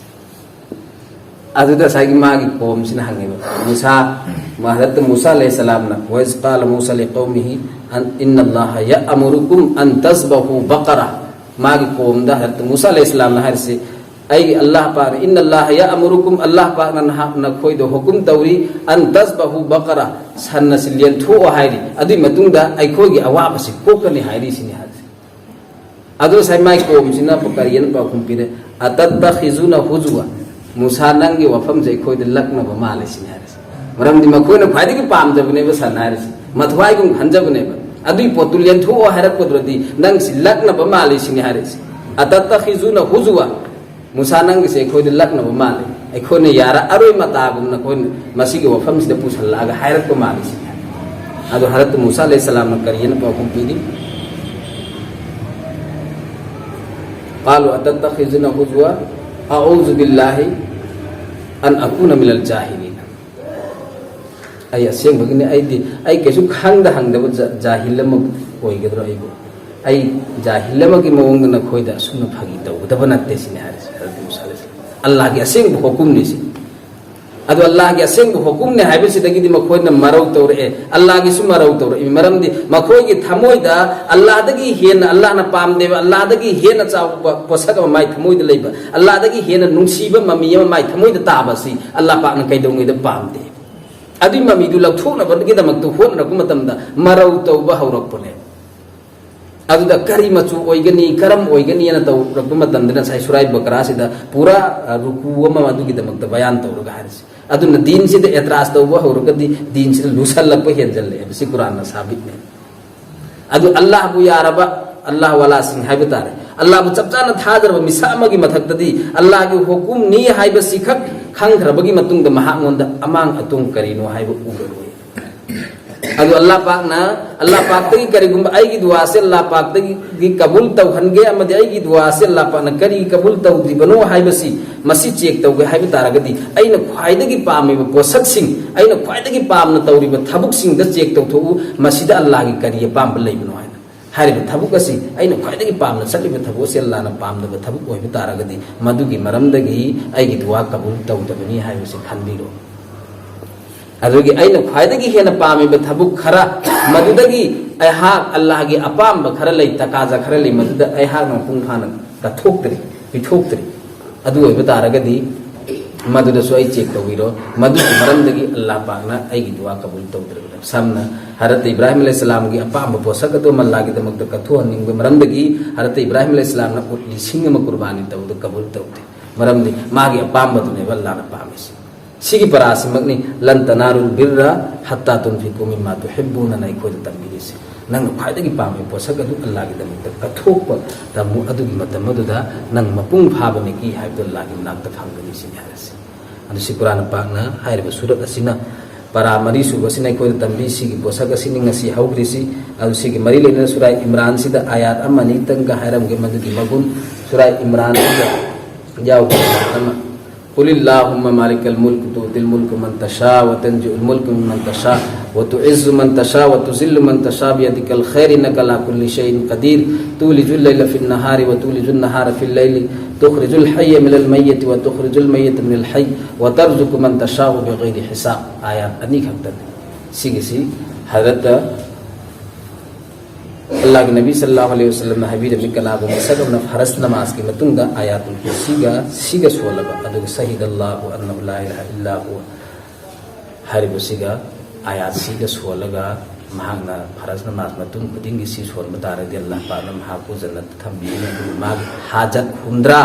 ꯑꯗꯨꯗ ꯉꯁꯥꯏꯒꯤ ꯃꯥꯒꯤ ꯀꯣꯝꯁꯤꯅ ꯍꯪꯉꯦꯕ, ꯃꯨꯁꯥ, ꯍꯖꯔꯠ ꯃꯨꯁꯥ ꯑꯂꯩꯍꯤꯁꯁꯂꯥꯝꯅ, "ꯋꯥꯏꯖ ꯀꯥꯂ ꯃꯨꯁꯥ ꯂꯤꯀꯧꯃꯤꯍꯤ ꯑꯟ, ꯏꯟꯅ ꯑꯜꯂꯥꯍ ꯌꯥꯑꯃꯨꯔꯨꯀꯨꯝ ꯑꯟ ꯇꯖꯕꯍꯨ ꯕꯀꯔꯥ", ꯃꯥꯒꯤ ꯀꯣꯝꯗ ꯍꯖꯔꯠ ꯃꯨꯁꯥ ꯑꯂꯩꯍꯤꯁꯁꯂꯥꯝꯅ ꯍꯥꯏꯔꯤꯁꯤ, "ꯑꯩꯒꯤ ꯑꯜꯂꯥꯍ ꯄꯥꯛꯅ, ꯏꯟꯅ ꯑꯜꯂꯥꯍ ꯌꯥꯑꯃꯨꯔꯨꯀꯨꯝ, ꯑꯜꯂꯥꯍ ꯄꯥꯛꯅ ꯅꯍꯥꯛ, ꯅꯈꯣꯏꯗ ꯍꯨꯀꯨꯝ ꯇꯧꯔꯤ, ꯑꯟ ꯇꯖꯕꯍꯨ ꯕꯀꯔꯥ, ꯁꯟ ꯑꯁꯤ ꯂꯦꯟꯊꯣꯛꯑꯣ ꯍꯥꯏꯔꯤ, ꯑꯗꯨꯒꯤ ꯃꯇꯨꯡꯗ ꯑꯩꯈꯣꯏꯒꯤ ꯑꯋꯥꯕꯁꯤ ꯀꯣꯛꯀꯅꯤ" ꯍꯥꯏꯔꯤ ꯁꯤꯅꯤ ꯍꯥꯏꯔꯤꯁꯤ꯫ ꯑꯗꯨ ꯉꯁꯥꯏ ꯃꯥꯏ ꯀꯣꯝꯁꯤꯅ ꯀꯔꯤꯅ ꯄꯥꯎꯈꯨꯝ ꯄꯤꯔꯦ? "ꯑꯇꯠꯇꯈꯤꯖꯨꯅ ꯍꯨꯖꯨꯋꯥ, ꯃꯨꯁꯥ, ꯅꯪꯒꯤ ꯋꯥꯐꯝꯁꯦ ꯑꯩꯈꯣꯏꯗ ꯂꯛꯅꯕ ꯃꯥꯜꯂꯦ" ꯁꯤꯅꯤ ꯍꯥꯏꯔꯤꯁꯦ꯫ ꯃꯔꯝꯗꯤ ꯃꯈꯣꯏꯅ ꯈ꯭ꯋꯥꯏꯗꯒꯤ ꯄꯥꯝꯖꯕꯅꯦꯕ ꯁꯟ ꯍꯥꯏꯔꯤꯁꯦ, ꯃꯊ꯭ꯋꯥꯏꯒꯨꯝ ꯈꯟꯖꯕꯅꯦꯕ꯫ ꯑꯗꯨꯒꯤ ꯄꯣꯠꯇꯨ ꯂꯦꯟꯊꯣꯛꯑꯣ ꯍꯥꯏꯔꯛꯄꯗꯨꯗꯤ ꯅꯪ ꯁꯤ ꯂꯛꯅꯕ ꯃꯥꯜꯂꯤ ꯁꯤꯅꯤ ꯍꯥꯏꯔꯛꯏꯁꯦ꯫ "ꯑꯇꯠꯇꯈꯤꯖꯨꯅ ꯍꯨꯖꯨꯋꯥ, ꯃꯨꯁꯥ, ꯅꯪꯒꯤꯁꯦ ꯑꯩꯈꯣꯏꯗ ꯂꯛꯅꯕ ꯃꯥꯜꯂꯤ, ꯑꯩꯈꯣꯏꯅ ꯌꯥꯔꯛꯑꯔꯣꯏ ꯃꯇꯥꯒꯨꯝꯅ ꯑꯩꯈꯣꯏꯅ ꯃꯁꯤꯒꯤ ꯋꯥꯐꯝꯁꯤꯗ ꯄꯨꯁꯜꯂꯛꯑꯒ ꯍꯥꯏꯔꯛꯄ ꯃꯥꯜꯂꯤ" ꯁꯤꯅꯤ ꯍꯥꯏꯔꯛꯏꯁꯦ꯫ ꯑꯗꯣ ꯍꯖꯔꯠ ꯃꯨꯁꯥ ꯑꯂꯩꯍꯤꯁꯁꯂꯥꯝꯅ ꯀꯔꯤꯅ ꯄꯥꯎꯈꯨꯝ ꯄꯤꯔꯤ? "ꯀꯥꯂꯨ ꯑꯇꯠꯇꯈꯤꯖꯨꯅ ꯍꯨꯖꯨꯋꯥ, ꯑꯎꯖꯨ ꯕꯤꯜꯂꯥꯍꯤ ꯑꯟ ꯑꯀꯨꯅ ꯃꯤꯅꯜ ꯖꯥꯍꯤꯂꯤꯅ"꯫ ꯑꯩ ꯑꯁꯦꯡꯕꯒꯤꯅꯤ, ꯑꯩꯗꯤ, ꯑꯩ ꯀꯩꯁꯨ ꯈꯪꯗ ꯍꯪꯗꯕ ꯖ-, ꯖꯥꯍꯤꯜ ꯑꯃ ꯑꯣꯏꯒꯗ꯭ꯔꯣ ꯑꯩꯕꯨ? ꯑꯩ ꯖꯥꯍꯤꯜ ꯑꯃꯒꯤ ꯃꯑꯣꯡꯗ ꯅꯈꯣꯏꯗ ꯑꯁꯨꯝꯅ ꯐꯥꯒꯤ ꯇꯧꯒꯗꯕ ꯅꯠꯇꯦ ꯁꯤꯅꯤ ꯍꯥꯏꯔꯤꯁꯦ ꯍꯖꯔꯠ ꯃꯨꯁꯥ ꯑꯂꯩꯍꯤꯁꯁꯂꯥꯝ꯫ ꯑꯜꯂꯥꯍꯒꯤ ꯑꯁꯦꯡꯕ ꯍꯨꯀꯨꯝꯅꯤ ꯁꯤ꯫ ꯑꯗꯨ ꯑꯜꯂꯥꯍꯒꯤ ꯑꯁꯦꯡꯕ ꯍꯨꯀꯨꯝꯅꯤ ꯍꯥꯏꯕꯁꯤꯗꯒꯤꯗꯤ ꯃꯈꯣꯏꯅ ꯃꯔꯧ ꯇꯧꯔꯛꯑꯦ, ꯑꯜꯂꯥꯍꯒꯤꯁꯨ ꯃꯔꯧ ꯇꯧꯔꯛꯏ꯫ ꯃꯔꯝꯗꯤ ꯃꯈꯣꯏꯒꯤ ꯊꯃꯣꯏꯗ ꯑꯜꯂꯥꯍꯗꯒꯤ ꯍꯦꯟꯅ, ꯑꯜꯂꯥꯍꯅ ꯄꯥꯝꯗꯦꯕ, ꯑꯜꯂꯥꯍꯗꯒꯤ ꯍꯦꯟꯅ ꯆꯥꯎꯕ ꯄꯣꯠꯁꯛ ꯑꯃ ꯃꯥꯏ ꯊꯃꯣꯏꯗ ꯂꯩꯕ, ꯑꯜꯂꯥꯍꯗꯒꯤ ꯍꯦꯟꯅ ꯅꯨꯡꯁꯤꯕ ꯃꯃꯤ ꯑꯃ ꯃꯥꯏ ꯊꯃꯣꯏꯗ ꯇꯥꯕ ꯑꯁꯤ ꯑꯜꯂꯥꯍ ꯄꯥꯛꯅ ꯀꯩꯗꯧꯉꯩꯗ ꯄꯥꯝꯗꯦ꯫ ꯑꯗꯨꯏ ꯃꯃꯤꯗꯨ ꯂꯧꯊꯣꯛꯅꯕꯒꯤꯗꯃꯛꯇ ꯍꯣꯠꯅꯔꯛꯄ ꯃꯇꯝꯗ ꯃꯔꯧ ꯇꯧꯕ ꯍꯧꯔꯛꯄꯅꯦ꯫ ꯑꯗꯨꯗ ꯀꯔꯤ ꯃꯆꯨ ꯑꯣꯏꯒꯅꯤ, ꯀꯔꯝ ꯑꯣꯏꯒꯅꯤ ꯍꯥꯏꯅ ꯇꯧꯔꯛꯄ ꯃꯇꯝꯗ ꯉꯁꯥꯏ ꯁꯨꯔꯥꯏ ꯕꯀꯔꯥꯁꯤꯗ ꯄꯨꯔꯥ, ꯑ, ꯔꯨꯀꯨ ꯑꯃ ꯑꯗꯨꯒꯤꯗꯃꯛꯇ ꯕꯌꯥꯟ ꯇꯧꯔꯒ ꯍꯥꯏꯔꯤꯁꯤ꯫ ꯑꯗꯨꯅ ꯗꯤꯟꯁꯤꯗ ꯑꯦꯇ꯭ꯔꯥꯁ ꯇꯧꯕ ꯍꯧꯔꯒꯗꯤ ꯗꯤꯟꯁꯤꯗ ꯂꯨꯁꯜꯂꯛꯄ ꯍꯦꯟꯖꯜꯂꯛꯑꯦ꯫ ꯃꯁꯤ ꯀꯨꯔꯥꯟꯅ ꯁꯥꯕꯤꯠꯅꯦ꯫ ꯑꯗꯨ ꯑꯜꯂꯥꯍꯕꯨ ꯌꯥꯔꯕ, ꯑꯜꯂꯥꯍ ꯋꯥꯂꯥꯁꯤꯡ ꯍꯥꯏꯕ ꯇꯥꯔꯦ, ꯑꯜꯂꯥꯍꯕꯨ ꯆꯞ ꯆꯥꯅ ꯊꯥꯖꯔꯕ ꯃꯤꯁꯛ ꯑꯃꯒꯤ ꯃꯊꯛꯇꯗꯤ ꯑꯜꯂꯥꯍꯒꯤ ꯍꯨꯀꯨꯝꯅꯤ ꯍꯥꯏꯕꯁꯤꯈꯛ ꯈꯪꯈ꯭ꯔꯕꯒꯤ ꯃꯇꯨꯡꯗ ꯃꯍꯥꯛꯉꯣꯟꯗ ꯑꯃꯥꯡ ꯑꯇꯣꯡ ꯀꯔꯤꯅꯣ ꯍꯥꯏꯕ ꯎꯔꯔꯣꯏ꯫ ꯑꯗꯨ ꯑꯜꯂꯥꯍ ꯄꯥꯛꯅ, ꯑꯜꯂꯥꯍ ꯄꯥꯛꯇꯒꯤ ꯀꯔꯤꯒꯨꯝꯕ ꯑꯩꯒꯤ ꯗꯨꯋꯥꯁꯦ ꯑꯜꯂꯥꯍ ꯄꯥꯛꯇꯒꯤ ꯀꯕꯨꯜ ꯇꯧꯍꯟꯒꯦ ꯑꯃꯗꯤ ꯑꯩꯒꯤ ꯗꯨꯋꯥꯁꯦ ꯑꯜꯂꯥꯍ ꯄꯥꯛꯅ ꯀꯔꯤ ꯀꯕꯨꯜ ꯇꯧꯗ꯭ꯔꯤꯕꯅꯣ ꯍꯥꯏꯕꯁꯤ ꯃꯁꯤ ꯆꯦꯛ ꯇꯧꯒꯦ ꯍꯥꯏꯕ ꯇꯥꯔꯒꯗꯤ ꯑꯩꯅ ꯈ꯭ꯋꯥꯏꯗꯒꯤ ꯄꯥꯝꯃꯤꯕ ꯄꯣꯠꯁꯛꯁꯤꯡ, ꯑꯩꯅ ꯈ꯭ꯋꯥꯏꯗꯒꯤ ꯄꯥꯝꯅ ꯇꯧꯔꯤꯕ ꯊꯕꯛꯁꯤꯡꯗ ꯆꯦꯛ ꯇꯧꯊꯣꯛꯎ, ꯃꯁꯤꯗ ꯑꯜꯂꯥꯍꯒꯤ ꯀꯔꯤ ꯑꯄꯥꯝꯕ ꯂꯩꯕꯅꯣ ꯍꯥꯏꯅ꯫ ꯍꯥꯏꯔꯤꯕ ꯊꯕꯛ ꯑꯁꯤ ꯑꯩꯅ ꯈ꯭ꯋꯥꯏꯗꯒꯤ ꯄꯥꯝꯅ ꯆꯠꯂꯤꯕ ꯊꯕꯛ ꯑꯁꯤ ꯑꯜꯂꯥꯍꯅ ꯄꯥꯝꯗꯕ ꯊꯕꯛ ꯑꯣꯏꯕ ꯇꯥꯔꯒꯗꯤ ꯃꯗꯨꯒꯤ ꯃꯔꯝꯗꯒꯤ ꯑꯩꯒꯤ ꯗꯨꯋꯥ ꯀꯕꯨꯜ ꯇꯧꯗꯕꯅꯤ ꯍꯥꯏꯕꯁꯤ ꯈꯟꯕꯤꯔꯣ꯫ ꯑꯗꯨꯒꯤ ꯑꯩꯅ ꯈ꯭ꯋꯥꯏꯗꯒꯤ ꯍꯦꯟꯅ ꯄꯥꯝꯃꯤꯕ ꯊꯕꯛ ꯈꯔ, ꯃꯗꯨꯗꯒꯤ ꯑꯩꯍꯥꯛ ꯑꯜꯂꯥꯍꯒꯤ ꯑꯄꯥꯝꯕ ꯈꯔ ꯂꯩ, ꯇꯀꯥꯖꯥ ꯈꯔ ꯂꯩ, ꯃꯗꯨꯗ ꯑꯩꯍꯥꯛꯅ ꯃꯄꯨꯡ ꯐꯥꯅ ꯀꯠꯊꯣꯛꯇ꯭ꯔꯤ, ꯄꯤꯊꯣꯛꯇ꯭ꯔꯤ꯫ ꯑꯗꯨ ꯑꯣꯏꯕ ꯇꯥꯔꯒꯗꯤ ꯃꯗꯨꯗꯁꯨ ꯑꯩ ꯆꯦꯛ ꯇꯧꯕꯤꯔꯣ꯫ ꯃꯗꯨꯒꯤ ꯃꯔꯝꯗꯒꯤ ꯑꯜꯂꯥꯍ ꯄꯥꯛꯅ ꯑꯩꯒꯤ ꯗꯨꯋꯥ ꯀꯕꯨꯜ ꯇꯧꯗ꯭ꯔꯕꯅꯦ꯫ ꯁꯝꯅ ꯍꯔꯠ ꯏꯕ꯭ꯔꯥꯍꯤꯝ ꯑꯂꯩꯍꯤꯁꯁꯂꯥꯝꯒꯤ ꯑꯄꯥꯝꯕ ꯄꯣꯠꯁꯛ ꯑꯗꯨ ꯑꯜꯂꯥꯍꯒꯤꯗꯃꯛꯇ ꯀꯠꯊꯣꯛꯍꯟꯅꯤꯡꯕ ꯃꯔꯝꯗꯒꯤ ꯍꯔꯠ ꯏꯕ꯭ꯔꯥꯍꯤꯝ ꯑꯂꯩꯍꯤꯁꯁꯂꯥꯝꯅ ꯎꯠ ꯂꯤꯁꯤꯡ ꯑꯃ ꯀꯨꯔꯕꯥꯅꯤ ꯇꯧꯕꯗ ꯀꯕꯨꯜ ꯇꯧꯗꯦ꯫ ꯃꯔꯝꯗꯤ ꯃꯥꯒꯤ ꯑꯄꯥꯝꯕꯗꯨꯅꯦꯕ ꯑꯜꯂꯥꯍꯅ ꯄꯥꯝꯃꯤꯁꯤ꯫ ꯁꯤꯒꯤ ꯄꯔꯥꯁꯤꯃꯛꯅꯤ, "ꯂꯟ ꯇꯅꯥꯂꯨꯜ ꯕꯤꯔꯔ ꯍꯠꯇꯥ ꯇꯨꯟꯐꯤꯀꯨ ꯃꯤꯝꯃꯥ ꯇꯨꯍꯤꯕꯨꯅ" ꯑꯩꯈꯣꯏꯗ ꯇꯝꯕꯤꯔꯤꯁꯤ꯫ ꯅꯪꯅ ꯈ꯭ꯋꯥꯏꯗꯒꯤ ꯄꯥꯝꯕ ꯄꯣꯠꯁꯛ ꯑꯗꯨ ꯑꯜꯂꯥꯍꯒꯤꯗꯃꯛꯇ ꯀꯠꯊꯣꯛꯄ ꯇꯝꯃꯨ, ꯑꯗꯨꯒꯤ ꯃꯇꯝ ꯑꯗꯨꯗ ꯅꯪ ꯃꯄꯨꯡ ꯐꯥꯕ ꯅꯦꯀꯤ ꯍꯥꯏꯕꯗꯨ ꯑꯜꯂꯥꯍꯒꯤ ꯃꯅꯥꯛꯇ ꯐꯪꯒꯅꯤ ꯁꯤꯅꯤ ꯍꯥꯏꯔꯤꯁꯤ꯫ ꯑꯗꯨ ꯁꯤ ꯀꯨꯔꯥꯟ ꯄꯥꯛꯅ ꯍꯥꯏꯔꯤꯕ ꯁꯨꯔꯠ ꯑꯁꯤꯅ ꯄꯔꯥ ꯃꯔꯤ ꯁꯨꯕꯁꯤꯅ ꯑꯩꯈꯣꯏꯗ ꯇꯝꯕꯤ꯫ ꯁꯤꯒꯤ ꯄꯣꯠꯁꯛ ꯑꯁꯤꯅꯤ ꯉꯁꯤ ꯍꯧꯈ꯭ꯔꯤꯁꯤ꯫ ꯑꯗꯨ ꯁꯤꯒꯤ ꯃꯔꯤ ꯂꯩꯅꯅ ꯁꯨꯔꯥ ꯏꯝꯔꯥꯟꯁꯤꯗ ꯑꯥꯌꯥꯠ ꯑꯃ ꯑꯅꯤꯇꯪꯒ ꯍꯥꯏꯔꯝꯒꯦ, ꯃꯗꯨꯒꯤ ꯃꯒꯨꯟ꯫ ꯁꯨꯔꯥ ꯏꯝꯔꯥꯟꯁꯤꯗ ꯌꯥꯎꯈꯤꯕ ꯑꯥꯌꯥꯠ ꯑꯃ, قل اللهم مالك الملك تؤتي الملك من تشاء وتنزع الملك ممن تشاء وتعز من تشاء وتذل من تشاء بيدك الخير إنك على كل شيء قدير تولج الليل في النهار وتولج النهار في الليل تخرج الحي من الميت وتخرج الميت من الحي وترزق من تشاء بغير حساب. ꯑꯥꯌꯥꯠ ꯑꯅꯤ ꯈꯛꯇꯅꯤ꯫ ꯁꯤꯒꯤꯁꯤ ꯍꯖꯔꯠꯇ ꯑꯜꯂꯥꯍꯒꯤ ꯅꯕꯤ ꯁꯜꯂꯜꯂꯥꯍꯨ ꯑꯂꯩꯍꯤ ꯋꯁꯜꯂꯝꯅ ꯍꯥꯏꯕꯤꯔꯝꯃꯤ, ꯀꯅꯥꯒꯨꯝꯕ ꯃꯤꯁꯛ ꯑꯃꯅ ꯐꯔꯖ ꯅꯃꯥꯖꯀꯤ ꯃꯇꯨꯡꯗ ꯑꯥꯌꯥꯇꯨꯜ ꯀꯨꯔꯁꯤꯒ ꯁꯤꯒ ꯁꯣꯜꯂꯕ, ꯑꯗꯨꯒ ꯁꯍꯤꯗ ꯑꯜꯂꯥꯍꯨ ꯑꯟꯅꯍꯨ ꯂꯥ ꯏꯂꯥꯍ ꯏꯜꯂꯥ ꯍꯨꯋ ꯍꯥꯏꯔꯤꯕꯁꯤꯒ ꯑꯥꯌꯥꯠꯁꯤꯒ ꯁꯣꯜꯂꯒ ꯃꯍꯥꯛꯅ ꯐꯔꯖ ꯅꯃꯥꯖ ꯃꯇꯨꯡ ꯈꯨꯗꯤꯡꯒꯤ ꯁꯤ ꯁꯣꯟꯕ ꯇꯥꯔꯗꯤ ꯑꯜꯂꯥꯍ ꯄꯥꯛꯅ ꯃꯍꯥꯛꯄꯨ ꯖꯟꯅꯠꯇ ꯊꯝꯕꯤꯒꯅꯤ, ꯑꯗꯨꯒ ꯃꯥꯒꯤ ꯍꯥꯖꯠ ꯍꯨꯝꯗ꯭ꯔꯥ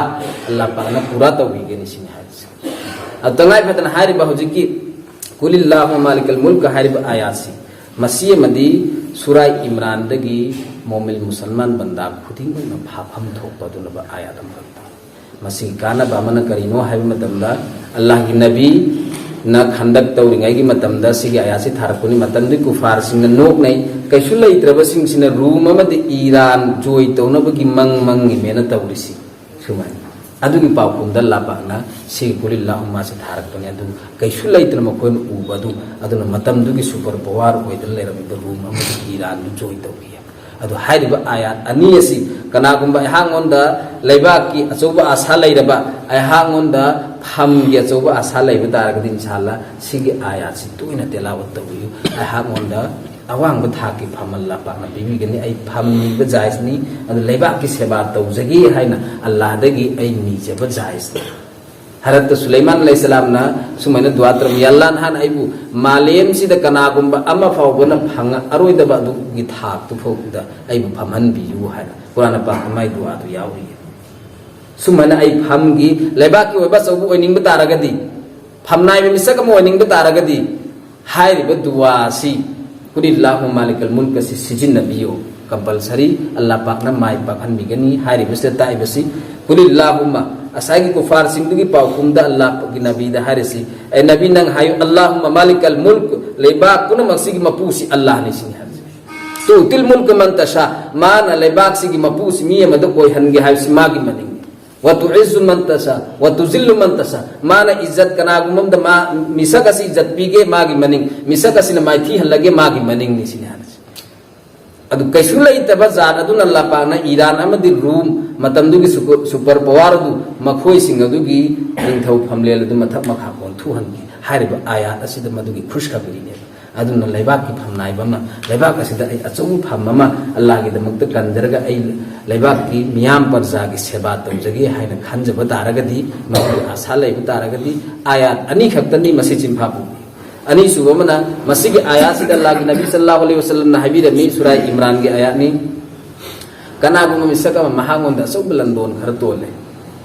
ꯑꯜꯂꯥꯍ ꯄꯥꯛꯅ ꯄꯨꯔꯥ ꯇꯧꯕꯤꯒꯅꯤ ꯁꯤꯅꯤ ꯍꯥꯏꯔꯤꯁꯦ꯫ ꯑꯗꯨ ꯇꯉꯥꯏ ꯐꯗꯅ ꯍꯥꯏꯔꯤꯕ ꯍꯧꯖꯤꯛꯀꯤ ꯀꯨꯂꯤꯜꯂꯥꯍꯨꯃ ꯃꯥꯂꯤꯀꯜ ꯃꯨꯜꯀ ꯍꯥꯏꯔꯤꯕ ꯑꯥꯌꯥꯠꯁꯤ, ꯃꯁꯤ ꯑꯃꯗꯤ ꯁꯨꯔꯥꯏ ꯏꯝꯔꯥꯟꯗꯒꯤ ꯃꯣꯃꯤꯜ ꯃꯨꯁꯜꯃꯥꯟ ꯕꯟꯗꯥ ꯈꯨꯗꯤꯡꯃꯛꯅ ꯐꯥꯐꯝ ꯊꯣꯛꯄ ꯑꯗꯨꯅꯕ ꯑꯥꯌꯥꯠ ꯑꯃꯈꯛꯇꯅꯤ꯫ ꯃꯁꯤꯒꯤ ꯀꯥꯟꯅꯕ ꯑꯃꯅ ꯀꯔꯤꯅꯣ ꯍꯥꯏꯕ ꯃꯇꯝꯗ, ꯑꯜꯂꯥꯍꯒꯤ ꯅꯕꯤꯅ ꯈꯟꯗꯛ ꯇꯧꯔꯤꯉꯩꯒꯤ ꯃꯇꯝꯗ ꯁꯤꯒꯤ ꯑꯥꯌꯥꯠꯁꯤ ꯊꯥꯔꯛꯄꯅꯤ꯫ ꯃꯇꯝꯗꯨꯒꯤ ꯀꯨꯐꯥꯔꯁꯤꯡꯅ ꯅꯣꯛꯅꯩ, ꯀꯩꯁꯨ ꯂꯩꯇ꯭ꯔꯕꯁꯤꯡꯁꯤꯅ ꯔꯨꯝ ꯑꯃꯗꯤ ꯏꯔꯥꯟ ꯖꯣꯏ ꯇꯧꯅꯕꯒꯤ ꯃꯪ ꯃꯪꯉꯤꯃꯦꯅ ꯇꯧꯔꯤꯁꯤ꯫ ꯁꯨꯃꯥꯏꯅ ꯑꯗꯨꯒꯤ ꯄꯥꯎꯈꯨꯝꯗ ꯑꯜꯂꯥꯍ ꯄꯥꯛꯅ ꯁꯤꯒꯤ ꯀꯨꯂꯤꯜꯂꯥꯍꯨꯝꯃꯥꯁꯤ ꯊꯥꯔꯛꯄꯅꯤ꯫ ꯑꯗꯨ ꯀꯩꯁꯨ ꯂꯩꯇꯅ ꯃꯈꯣꯏꯅ ꯎꯕ ꯑꯗꯨ, ꯑꯗꯨꯅ ꯃꯇꯝꯗꯨꯒꯤ ꯁꯨꯄꯔ ꯄꯋꯥꯔ ꯑꯣꯏꯗꯅ ꯂꯩꯔꯝꯃꯤꯕ ꯔꯨꯝ ꯑꯃꯗꯤ ꯏꯔꯥꯟꯗꯨ ꯖꯣꯏ ꯇꯧꯈꯤ꯫ ꯑꯗꯨ ꯍꯥꯏꯔꯤꯕ ꯑꯥꯌꯥꯠ ꯑꯅꯤ ꯑꯁꯤ ꯀꯅꯥꯒꯨꯝꯕ ꯑꯩꯍꯥꯛꯉꯣꯟꯗ ꯂꯩꯕꯥꯛꯀꯤ ꯑꯆꯧꯕ ꯑꯥꯁꯥ ꯂꯩꯔꯕ, ꯑꯩꯍꯥꯛꯉꯣꯟꯗ ꯐꯝꯒꯤ ꯑꯆꯧꯕ ꯑꯥꯁꯥ ꯂꯩꯕ ꯇꯥꯔꯒꯗꯤ, ꯏꯟꯁꯥ ꯑꯜꯂꯥꯍ ꯁꯤꯒꯤ ꯑꯥꯌꯥꯠꯁꯤ ꯇꯣꯏꯅ ꯇꯦꯂꯥꯋꯠ ꯇꯧꯕꯤꯌꯨ꯫ ꯑꯩꯍꯥꯛꯉꯣꯟꯗ ꯑꯋꯥꯡꯕ ꯊꯥꯛꯀꯤ ꯐꯝ ꯑꯜꯂꯥꯍ ꯄꯥꯛꯅ ꯄꯤꯕꯤꯒꯅꯤ꯫ ꯑꯩ ꯐꯝ ꯅꯤꯕ ꯖꯥꯏꯖꯅꯤ, ꯑꯗꯨ ꯂꯩꯕꯥꯛꯀꯤ ꯁꯦꯕꯥ ꯇꯧꯖꯒꯦ ꯍꯥꯏꯅ ꯑꯜꯂꯥꯍꯗꯒꯤ ꯑꯩ ꯅꯤꯖꯕ ꯖꯥꯏꯖꯅꯤ꯫ ꯍꯔꯠꯇ ꯁꯨꯂꯩꯃꯥꯟ ꯑꯂꯩꯍꯤꯁꯁꯂꯥꯝꯅ ꯁꯨꯃꯥꯏꯅ ꯗꯨꯋꯥ ꯇꯧꯔꯝꯃꯤ, "ꯌꯥ ꯑꯜꯂꯥꯍ, ꯅꯍꯥꯟ ꯑꯩꯕꯨ ꯃꯥꯂꯦꯝꯁꯤꯗ ꯀꯅꯥꯒꯨꯝꯕ ꯑꯃ ꯐꯥꯎꯕꯅ ꯐꯪꯉꯛꯑꯔꯣꯏꯗꯕ ꯑꯗꯨꯒꯤ ꯊꯥꯛꯇꯨ ꯐꯥꯎꯕꯗ ꯑꯩꯕꯨ ꯐꯝꯍꯟꯕꯤꯌꯨ" ꯍꯥꯏꯅ ꯀꯨꯔꯥꯟ ꯄꯥꯛꯇ ꯃꯥꯏ ꯗꯨꯋꯥꯗꯨ ꯌꯥꯎꯔꯤ꯫ ꯁꯨꯃꯥꯏꯅ ꯑꯩ ꯐꯝꯒꯤ, ꯂꯩꯕꯥꯛꯀꯤ ꯑꯣꯏꯕ ꯑꯆꯧꯕ ꯑꯣꯏꯅꯤꯡꯕ ꯇꯥꯔꯒꯗꯤ, ꯐꯝꯅꯥꯏꯕ ꯃꯤꯁꯛ ꯑꯃ ꯑꯣꯏꯅꯤꯡꯕ ꯇꯥꯔꯒꯗꯤ, ꯍꯥꯏꯔꯤꯕ ꯗꯨꯋꯥ ꯑꯁꯤ, "ꯀꯨꯂꯤꯜꯂꯥꯍꯨꯝꯃ ꯃꯥꯂꯤꯀꯜ ꯃꯨꯜꯛ" ꯑꯁꯤ ꯁꯤꯖꯤꯟꯅꯕꯤꯌꯨ꯫ ꯀꯝꯄꯜꯁꯔꯤ ꯑꯜꯂꯥꯍ ꯄꯥꯛꯅ ꯃꯥꯏ ꯄꯥꯛꯍꯟꯕꯤꯒꯅꯤ꯫ ꯍꯥꯏꯔꯤꯕꯁꯤꯗ ꯇꯥꯛꯏꯕꯁꯤ, "ꯀꯨꯂꯤꯜꯂꯥꯍꯨꯝꯃ", ꯉꯁꯥꯏꯒꯤ ꯀꯨꯐꯥꯔꯁꯤꯡꯗꯨꯒꯤ ꯄꯥꯎꯈꯨꯝꯗ ꯑꯜꯂꯥꯍꯒꯤ ꯅꯕꯤꯗ ꯍꯥꯏꯔꯤꯁꯤ, "ꯑꯦ ꯅꯕꯤ, ꯅꯪ ꯍꯥꯏꯌꯨ, ꯑꯜꯂꯥꯍꯨꯝꯃ ꯃꯥꯂꯤꯀꯜ ꯃꯨꯜꯛ, ꯂꯩꯕꯥꯛ ꯄꯨꯝꯅꯃꯛꯁꯤꯒꯤ ꯃꯄꯨꯁꯤ ꯑꯜꯂꯥꯍꯅꯤ" ꯁꯤꯅꯤ ꯍꯥꯏꯔꯤꯁꯤ꯫ "ꯇꯨꯇꯤꯜ ꯃꯨꯜꯀ ꯃꯟ ꯇꯁꯥ", ꯃꯥꯅ ꯂꯩꯕꯥꯛꯁꯤꯒꯤ ꯃꯄꯨꯁꯤ ꯃꯤ ꯑꯃꯗ ꯑꯣꯏꯍꯟꯒꯦ ꯍꯥꯏꯕꯁꯤ ꯃꯥꯒꯤ ꯃꯅꯤꯡꯅꯤ꯫ وتعز من تشاء وتذل من تشاء꯫ ꯃꯥꯅ ꯏꯖꯠ ꯀꯅꯥꯒꯨꯝꯕ ꯑꯃꯗ ꯃꯥ, ꯃꯤꯁꯛ ꯑꯁꯤ ꯏꯖꯠ ꯄꯤꯒꯦ ꯃꯥꯒꯤ ꯃꯅꯤꯡ, ꯃꯤꯁꯛ ꯑꯁꯤꯅ ꯃꯥꯏꯊꯤꯍꯜꯂꯒꯦ ꯃꯥꯒꯤ ꯃꯅꯤꯡꯅꯤ ꯁꯤꯅꯤ ꯍꯥꯏꯔꯤꯁꯦ꯫ ꯑꯗꯨ ꯀꯩꯁꯨ ꯂꯩꯇꯕ ꯖꯥꯠ ꯑꯗꯨꯅ ꯂꯄꯥꯛꯅ ꯏꯔꯥꯟ ꯑꯃꯗꯤ ꯔꯨꯝ, ꯃꯇꯝꯗꯨꯒꯤ ꯁꯨꯄꯔ, ꯁꯨꯄꯔ ꯄꯋꯥꯔ ꯑꯗꯨ, ꯃꯈꯣꯏꯁꯤꯡ ꯑꯗꯨꯒꯤ ꯅꯤꯡꯊꯧ ꯐꯝꯂꯦꯜ ꯑꯗꯨ ꯃꯊꯛ ꯃꯈꯥ ꯑꯣꯟꯊꯣꯛꯍꯟꯈꯤ꯫ ꯍꯥꯏꯔꯤꯕ ꯑꯥꯌꯥꯠ ꯑꯁꯤꯗ ꯃꯗꯨꯒꯤ ꯈꯨꯁꯈꯕꯤꯔꯤꯅꯦꯕ꯫ ꯑꯗꯨꯅ ꯂꯩꯕꯥꯛꯀꯤ ꯐꯝꯅꯥꯏꯕ ꯑꯃ, ꯂꯩꯕꯥꯛ ꯑꯁꯤꯗ ꯑꯩ ꯑꯆꯧꯕ ꯐꯝ ꯑꯃ ꯑꯜꯂꯥꯍꯒꯤꯗꯃꯛꯇ ꯀꯟꯖꯔꯒ ꯑꯩ ꯂꯩꯕꯥꯛꯀꯤ ꯃꯤꯌꯥꯝ ꯄ꯭ꯔꯖꯥꯒꯤ ꯁꯦꯕꯥ ꯇꯧꯖꯒꯦ ꯍꯥꯏꯅ ꯈꯟꯖꯕ ꯇꯥꯔꯒꯗꯤ, ꯃꯗꯨꯒꯤ ꯑꯥꯁꯥ ꯂꯩꯕ ꯇꯥꯔꯒꯗꯤ, ꯑꯥꯌꯥꯠ ꯑꯅꯤꯈꯛꯇꯅꯤ ꯃꯁꯤ ꯆꯤꯟꯐꯥ ꯄꯨꯕꯤ꯫ ꯑꯅꯤꯁꯨꯕ ꯑꯃꯅ, ꯃꯁꯤꯒꯤ ꯑꯥꯌꯥꯠꯁꯤꯗ ꯑꯜꯂꯥꯍꯒꯤ ꯅꯕꯤ ꯁꯜꯂꯜꯂꯥꯍꯨ ꯑꯂꯩꯍꯤ ꯋꯁꯜꯂꯝꯅ ꯍꯥꯏꯕꯤꯔꯝꯃꯤ, ꯁꯨꯔꯥ ꯏꯝꯔꯥꯟꯒꯤ ꯑꯥꯌꯥꯠꯅꯤ꯫ ꯀꯅꯥꯒꯨꯝꯕ ꯃꯤꯁꯛ ꯑꯃ ꯃꯍꯥꯛꯉꯣꯟꯗ ꯑꯆꯧꯕ ꯂꯟꯗꯣꯟ ꯈꯔ ꯇꯣꯜꯂꯦ,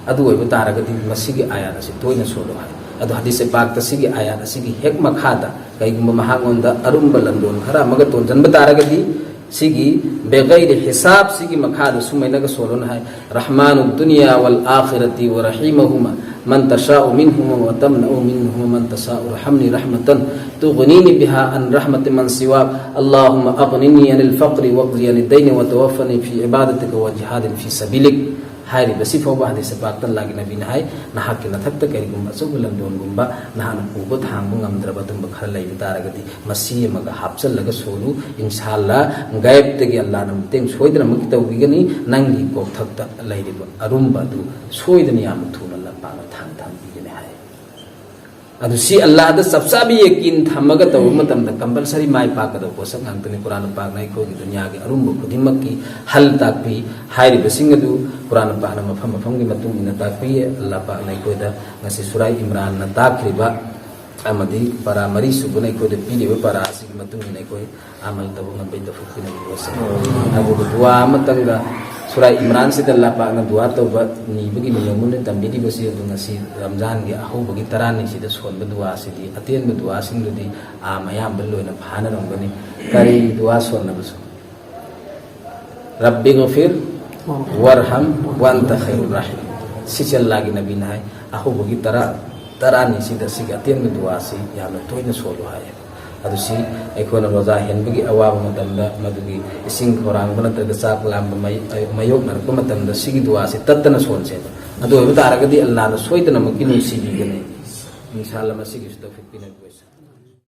ꯑꯗꯨ ꯑꯣꯏꯕ ꯇꯥꯔꯒꯗꯤ ꯃꯁꯤꯒꯤ ꯑꯥꯌꯥꯠ ꯑꯁꯤ ꯇꯣꯏꯅ ꯁꯣꯜꯂꯨ ꯍꯥꯏ꯫ ꯑꯗꯣ ꯍꯗꯤꯁ ꯄꯥꯛꯇ ꯁꯤꯒꯤ ꯑꯥꯌꯥꯠ ꯑꯁꯤꯒꯤ ꯍꯦꯛ ꯃꯈꯥꯗ ꯀꯩꯒꯨꯝꯕ ꯃꯍꯥꯛꯉꯣꯟꯗ ꯑꯔꯨꯝꯕ ꯂꯟꯗꯣꯟ ꯈꯔ ꯑꯃꯒ ꯇꯣꯟꯁꯤꯟꯕ ꯇꯥꯔꯒꯗꯤ, ꯁꯤꯒꯤ ꯕꯦꯒꯩꯔꯤ ꯍꯤꯁꯥꯕ ꯁꯤꯒꯤ ꯃꯈꯥꯗ ꯁꯨꯃꯥꯏꯅꯒ ꯁꯣꯜꯂꯨꯅ ꯍꯥꯏ: رحمن الدنيا والآخرة ورحيمهما، من تشاء منهما وتمنع منهما من تشاء، ارحمني رحمة تغنيني بها عن رحمة من سواك، اللهم أغنني عن الفقر واقض عن الدين وتوفني في عبادتك وجهاد في سبيلك꯫ ꯍꯥꯏꯔꯤꯕꯁꯤ ꯐꯥꯎꯕ ꯍꯗꯤꯁ ꯄꯥꯛꯇ ꯑꯜꯂꯥꯍꯒꯤ ꯅꯕꯤꯅ ꯍꯥꯏ, ꯅꯍꯥꯛꯀꯤ ꯅꯊꯛꯇ ꯀꯔꯤꯒꯨꯝꯕ ꯑꯆꯧꯕ ꯂꯟꯗꯣꯟꯒꯨꯝꯕ ꯅꯍꯥꯛꯅ ꯄꯨꯕ ꯊꯥꯡꯕ ꯉꯝꯗ꯭ꯔꯕ ꯑꯗꯨꯝꯕ ꯈꯔ ꯂꯩꯕ ꯇꯥꯔꯒꯗꯤ, ꯃꯁꯤ ꯑꯃꯒ ꯍꯥꯞꯆꯜꯂꯒ ꯁꯣꯜꯂꯨ, ꯏꯟꯁꯥ ꯑꯜꯂꯥꯍ ꯒꯥꯏꯕꯇꯒꯤ ꯑꯜꯂꯥꯍꯅ ꯃꯇꯦꯡ ꯁꯣꯏꯗꯅꯃꯛꯀꯤ ꯇꯧꯕꯤꯒꯅꯤ, ꯅꯪꯒꯤ ꯀꯣꯛꯊꯛꯇ ꯂꯩꯔꯤꯕ ꯑꯔꯨꯝꯕ ꯑꯗꯨ ꯁꯣꯏꯗꯅ ꯌꯥꯝꯅ ꯊꯨꯅ ꯂꯝꯄꯥꯛꯅ ꯊꯥꯡ ꯊꯥꯡꯕꯤꯒꯅꯤ ꯍꯥꯏ꯫ ꯑꯗꯨ ꯁꯤ ꯑꯜꯂꯥꯍꯗ ꯆꯞ ꯆꯥꯕ ꯌꯦꯀꯤꯟ ꯊꯝꯃꯒ ꯇꯧꯕ ꯃꯇꯝꯗ ꯀꯝꯄꯜꯁꯔꯤ ꯃꯥꯏ ꯄꯥꯛꯀꯗꯧꯕ ꯄꯣꯠꯁꯛ ꯉꯥꯛꯇꯅꯤ꯫ ꯀꯨꯔꯥꯟ ꯄꯥꯛꯅ ꯑꯩꯈꯣꯏꯒꯤ ꯗꯨꯅꯤꯌꯥꯒꯤ ꯑꯔꯨꯝꯕ ꯈꯨꯗꯤꯡꯃꯛꯀꯤ ꯍꯜ ꯇꯥꯛꯄꯤ꯫ ꯍꯥꯏꯔꯤꯕꯁꯤꯡ ꯑꯗꯨ ꯀꯨꯔꯥꯟ ꯄꯥꯛꯅ ꯃꯐꯝ ꯃꯐꯝꯒꯤ ꯃꯇꯨꯡ ꯏꯟꯅ ꯇꯥꯛꯄꯤ꯫ ꯑꯜꯂꯥꯍ ꯄꯥꯛꯅ ꯑꯩꯈꯣꯏꯗ ꯉꯁꯤ ꯁꯨꯔꯥ ꯏꯝꯔꯥꯟꯅ ꯇꯥꯛꯈ꯭ꯔꯤꯕ ꯑꯃꯗꯤ ꯄꯔꯥ ꯃꯔꯤ ꯁꯨꯕꯅ ꯑꯩꯈꯣꯏꯗ ꯄꯤꯔꯤꯕ ꯄꯔꯥ ꯑꯁꯤꯒꯤ ꯃꯇꯨꯡ ꯏꯟꯅ ꯑꯩꯈꯣꯏ ꯑꯃꯜ ꯇꯧꯕ ꯉꯝꯕꯩ ꯇꯧꯐꯤꯛ ꯄꯤꯅꯕꯤꯌꯨ꯫ ꯑꯗꯨꯒ ꯗꯨꯋꯥ ꯑꯃꯇꯪꯒ, ꯁꯨꯔꯥ ꯏꯝꯔꯥꯟꯁꯤꯗ ꯑꯜꯂꯥꯍ ꯄꯥꯛꯅ ꯗꯨꯋꯥ ꯇꯧꯕ ꯅꯤꯕꯒꯤ ꯅꯤꯌꯣꯝ ꯑꯃ ꯇꯝꯕꯤꯔꯤꯕꯁꯤ, ꯑꯗꯨ ꯉꯁꯤ ꯔꯝꯖꯥꯟꯒꯤ ꯑꯍꯧꯕꯒꯤ ꯇꯔꯥꯅꯤꯁꯤꯗ ꯁꯣꯟꯕ ꯗꯨꯋꯥꯁꯤꯗꯤ, ꯑꯇꯦꯟꯕ ꯗꯨꯋꯥꯁꯤꯡꯗꯨꯗꯤ ꯑꯥꯝ ꯑꯌꯥꯝꯕ ꯂꯣꯏꯅ ꯐꯥꯅꯔꯝꯒꯅꯤ꯫ ꯀꯔꯤ ꯗꯨꯋꯥ ꯁꯣꯟꯅꯕꯁꯨ? رب اغفر وارحم وأنت خير الراحمين꯫ ꯁꯤꯁꯦ ꯑꯜꯂꯥꯍꯒꯤ ꯅꯕꯤꯅ ꯍꯥꯏ, ꯑꯍꯧꯕꯒꯤ ꯇꯔꯥ, ꯇꯔꯥꯅꯤꯁꯤꯗ ꯁꯤꯒꯤ ꯑꯇꯦꯟꯕ ꯗꯨꯋꯥꯁꯤ ꯌꯥꯝꯅ ꯇꯣꯏꯅ ꯁꯣꯜꯂꯨ ꯍꯥꯏ꯫ ꯑꯗꯨ ꯁꯤ ꯑꯩꯈꯣꯏꯅ ꯔꯣꯖꯥ ꯍꯦꯟꯕꯒꯤ ꯑꯋꯥꯕ ꯃꯇꯝꯗ, ꯃꯗꯨꯒꯤ ꯏꯁꯤꯡ ꯈꯧꯔꯥꯡꯕ ꯅꯠꯇ꯭ꯔꯒ ꯆꯥꯛ ꯂꯥꯝꯕ ꯃꯥꯌꯣꯛꯅꯔꯛꯄ ꯃꯇꯝꯗ ꯁꯤꯒꯤ ꯗꯨꯋꯥꯁꯤ ꯇꯠꯇꯅ ꯁꯣꯟꯁꯦꯕ꯫ ꯑꯗꯨ ꯑꯣꯏꯕ ꯇꯥꯔꯒꯗꯤ ꯑꯜꯂꯥꯅ ꯁꯣꯏꯗꯅꯃꯛꯀꯤ ꯅꯨꯡꯁꯤꯕꯤꯒꯅꯤ꯫ ꯏꯟꯁꯥ ꯑꯜꯂꯥ, ꯃꯁꯤꯒꯤꯁꯨ ꯇꯧꯐꯤꯛ ꯄꯤꯅꯕꯤꯌꯨ꯫